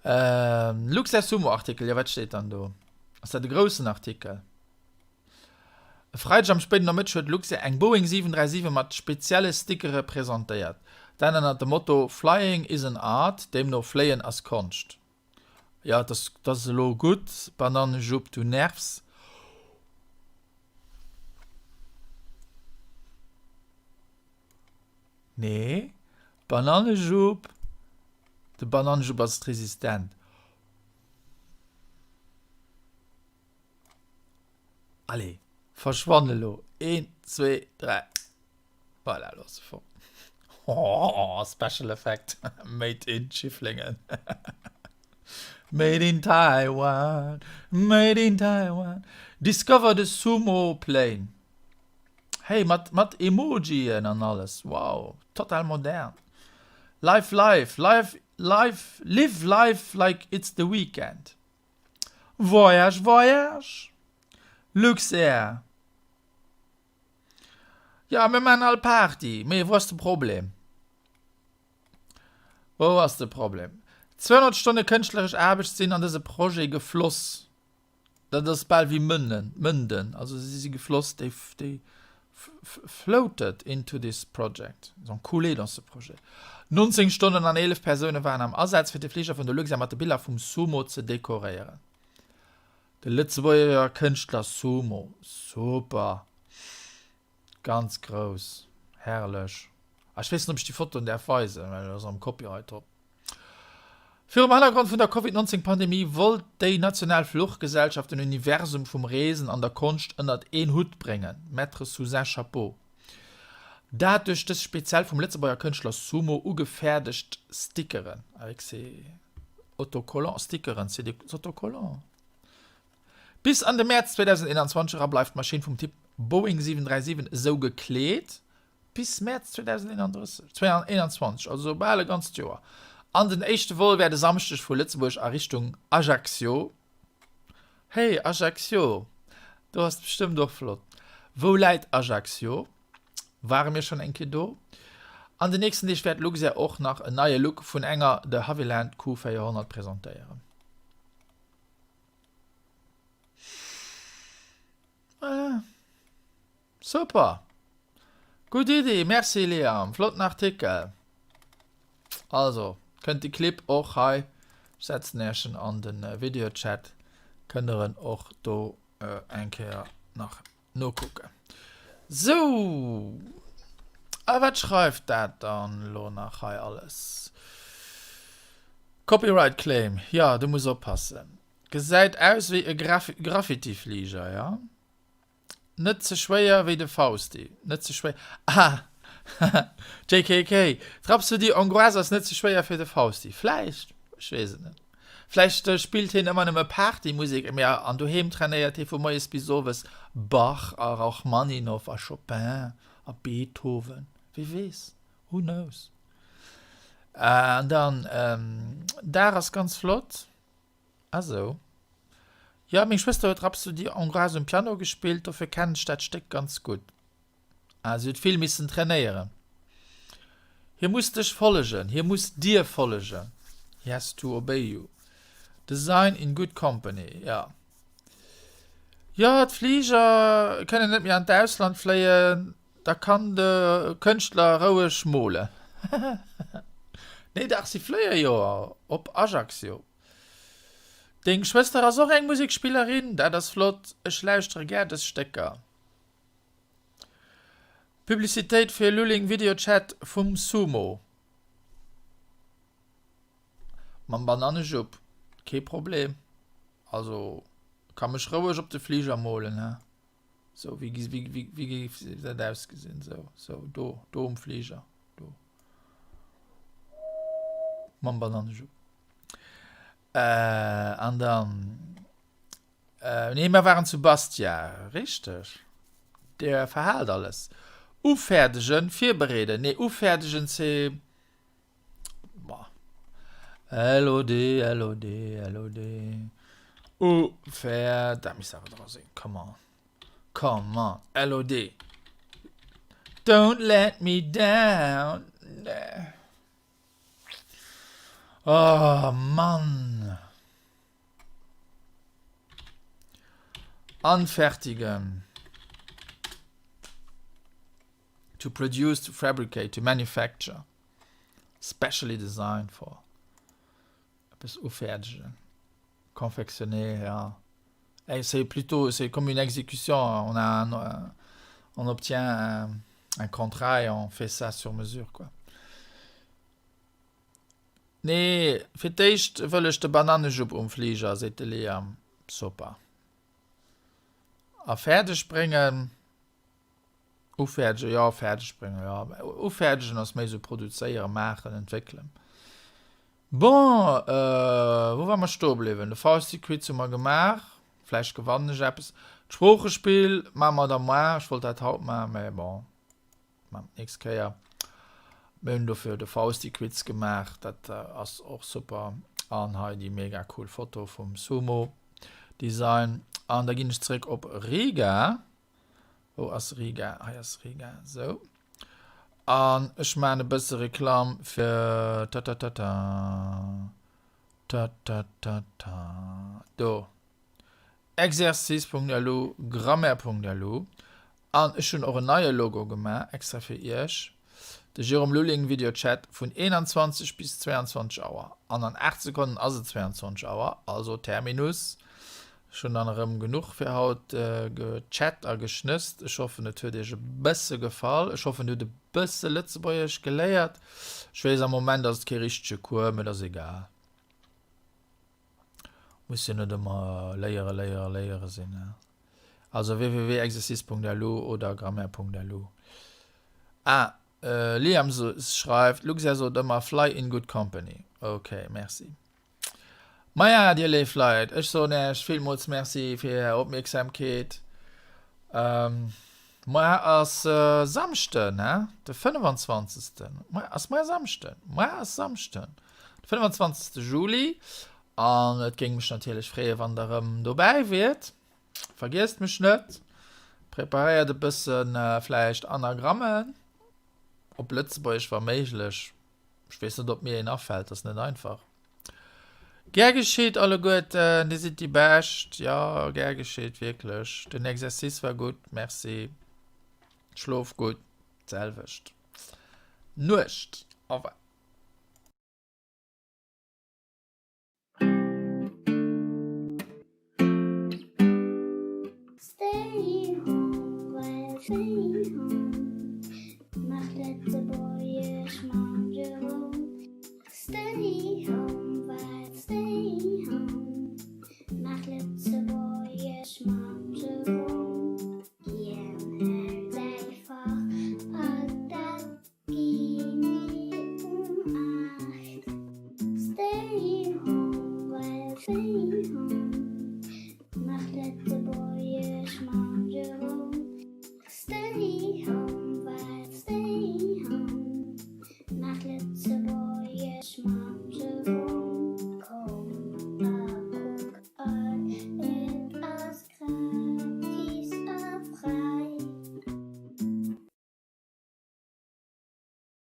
Luxair Sumo Artikel, jo wat steet dann do? Ass dat e groussen Artikel? E Freideg am spéiden Nomëtteg huet Luxair eng Boeing 737 mat spezielle Stickere presentéiert. Dat ënnert dem Motto Flying is an art, deemno Fléien ass Konscht. Jo, dat ass elo gutt, Banannejupp, du nervs. Nee, Banannejupp, de Banannejupp ass resistent. Allez, verschwann elo. Een, zwee, dräi. Voilà, elo ass se fort. Oh, Special Effect. Made in Schifflingen. Made in Taiwan. Made in Taiwan. Discover the Sumo Plane. Hey, mat, mat Emojien an alles. Wow, total modern. Life, life, life, life, live life like it's the weekend. Voyage, voyage! Luxair! Jo, mir maachen all Party, mee wou ass de Problem? Wou ass de Problem? 200 Stonne kënschtleresch Aarbecht sinn an dëse Projet gefloss. Dat ass bal wéi Mënnen, Mënden, also si si gefloss, déi, déi floated into this project, ils ont coulé dans ce projet. 19 Stonnen an 11 Persoune waren am Asaz, fir de Fliger vun der Luxair mat de Biller vum Sumo ze dekoréieren. De Lëtzebuerger Kënschtler Sumo, super, ganz grouss, herrlech. Ah, ech weess net, ob ech déi Fotoen däerf weisen, well do ass erëm Copyright drop. Virum Hannergrond vun der Covid 19 Pandemie wollt déi national Fluchgesellschaft den Universum vum Reesen an der Konscht ënnert een Hutt bréngen, mettre sous un chapeau. Dat duerch dës speziell vum Lëtzebuerger Kënschtler Sumo ugefäerdegt Stickeren, avec ses autocollants, Stickeren, c'est des autocollants. Bis an de Mäerz 2021 era bleift d'Maschinn vum Typ Boeing 737 esou gekleet, Bis Mäerz 2021, also bal e ganzt Joer. An den éischte Vol wäert e Samschdeg vu Lëtzebuerg a Richtung Ajaccio. Hey, Ajaccio, do ass et bestëmmt och flott. Wou läit Ajaccio? Ware mir schonn eng Kéier do? An den nächsten Deeg wäert Luxair och nach en neie Look vun enger de Havilland Q400 presentéieren. Voilà. Super! Gutt Iddi, merci Liam, flotten Artikel. Also, kënnt de Clip och hei, ech setzen Iech en an den Videochat, kënnt der en och do eng Kéier nach nokucken. Sou, a wat schreift dat dann elo nach hei alles? Copyright Claim, jo, du muss oppassen. Gesäit aus wéi e Graffiti-Fliger, jo? Net ze schwéier wéi de Fausti. Net ze schwéier. Ah! JKK, D'Rhapsodie hongroise ass net ze schwéier fir de Fausti. Vläicht, ech weess et net. Vläicht spillt hien ëmmer nëmme Partymusek, mee an doheem trainéiert hie vu moies bis owes Bach a Rachmaninoff a Chopin a Beethoven. Wie weess? Who knows? An dann, Dag ass ganz flott. Ah sou. Jo, meng Schwëster huet Rhapsodie hongroise um Piano gespillt, dofir kennen ech dat Stéck ganz gutt. Ah, si huet vill missen trainéieren. Hie muss dech follegen, hie muss dir follegen. He has to obey you. Design in good company, jo. Jo, d'Fliger kënnen net méi an d'Ausland fléien, da kann de Kënschtler roueg molen. Nee, dach, si fléie jo op Ajaccio. Deng Schwëster ass och eng Musekspillerin? Dat ass flott, ech lauschtere gär dës Stécker. Publicitéit fir Lulling Video Chat vum Sumo. Mam Banannejupp, kee Problem. Also ka mech roueg op de Fliger molen, he. Sou, wéi, wéi, wéi, wéi géif dat ausgesinn? Sou, sou, do, do um Fliger, do. Mam Banannejupp. Äh, an dann, äh, nee, mer waren zu Bastia, richteg. Der verhaalt alles. Ufäerdegen, virbereeden, nee, ufäerdegen, c'est, boah. LOD, LOD, LOD. Ufäer, dat misst awer dra sinn, come on. Come on, LOD. Don't let me down. Nee. Oh Mann. Anfertigen. To produce, to fabricate, to manufacture. Specially designed for. Eppes ufäerdegen. Confectionner, ja. C'est plutôt, c'est comme une exécution. On a un, on obtient un, un contrat et on fait ça sur mesure, quoi. Nee, fir d'éischt wëll ech de Banannejupp um Fliger, seet de Liam. Super. A fäerdeg bréngen. Ufäerdegen, jo, fäerdeg bréngen, jo. Ufäerdegen ass méi esou produzéieren, maachen, entwéckelen. Bon, wou ware mer stoe bliwwen? De Fausti-Quiz hu mer gemaach. Vläicht gewannen ech eppes. D'Sproochespill maache mer da moar. Ech wollt dat haut maachen, mä bon, maache mer d'nächst Kéier. Mir hunn dofir de Fausti-Quiz gemaach, dat ass och super. An hei déi mega cool Foto vum Sumo Design. An da ginn ech zeréck op Riga. Wou ass Riga? Hei ass Riga. Sou. An ech maachen e bësse Reklamm fir ta-ta-ta-ta. Ta-ta-ta-ta. Do. Exercice.lu, Grammaire.lu. An ech hunn och en neie Logo gemaach, extra fir iech. De Jérôme Lulling Videochat vun 21 bis 22 Auer. An an 8 Sekonnen ass et 22 Auer, also Terminus. Ech hunn dann erëm genuch fir haut gechat a geschnësst. Ech hoffen et huet iech e bësse gefall. Ech hoffen dir hutt e bësse Lëtzebuergesch geléiert. Ech weess am Moment ass et kee richtege Cours, mee et ass egal. Muss jo net ëmmer léiere, léiere, léiere sinn. Also www.exercice.lu oder grammaire.lu. Ah, Liam schreift, Luxair sot ëmmer fly in good company. Ok, merci. Maja, dir léif Leit, ech soen Äech villmools Merci fir Är Opmierksamkeet. Moar ass Samschden, he? De 25. Moar ass moar Samschden? Moar ass Samschden, de 25. Juli. An et géing mech natierlech freeën, wann der erëm dobäi wiert. Vergiesst mech net. Preparéiert e bësse vläicht Anagrammen, op Lëtzebuergesch wa méiglech. Ech weess net, ob mir een afält, ass net einfach. Gär geschitt alleguerten, dir sidd déi Bescht. Jo, gär geschitt, wierklech. Den Exercice war gutt, merci. Schlof gutt, d'selwecht. Nuecht, au revoir. Stay home, well stay home Mach Lëtzebuergesch mam Jérôme Stay home.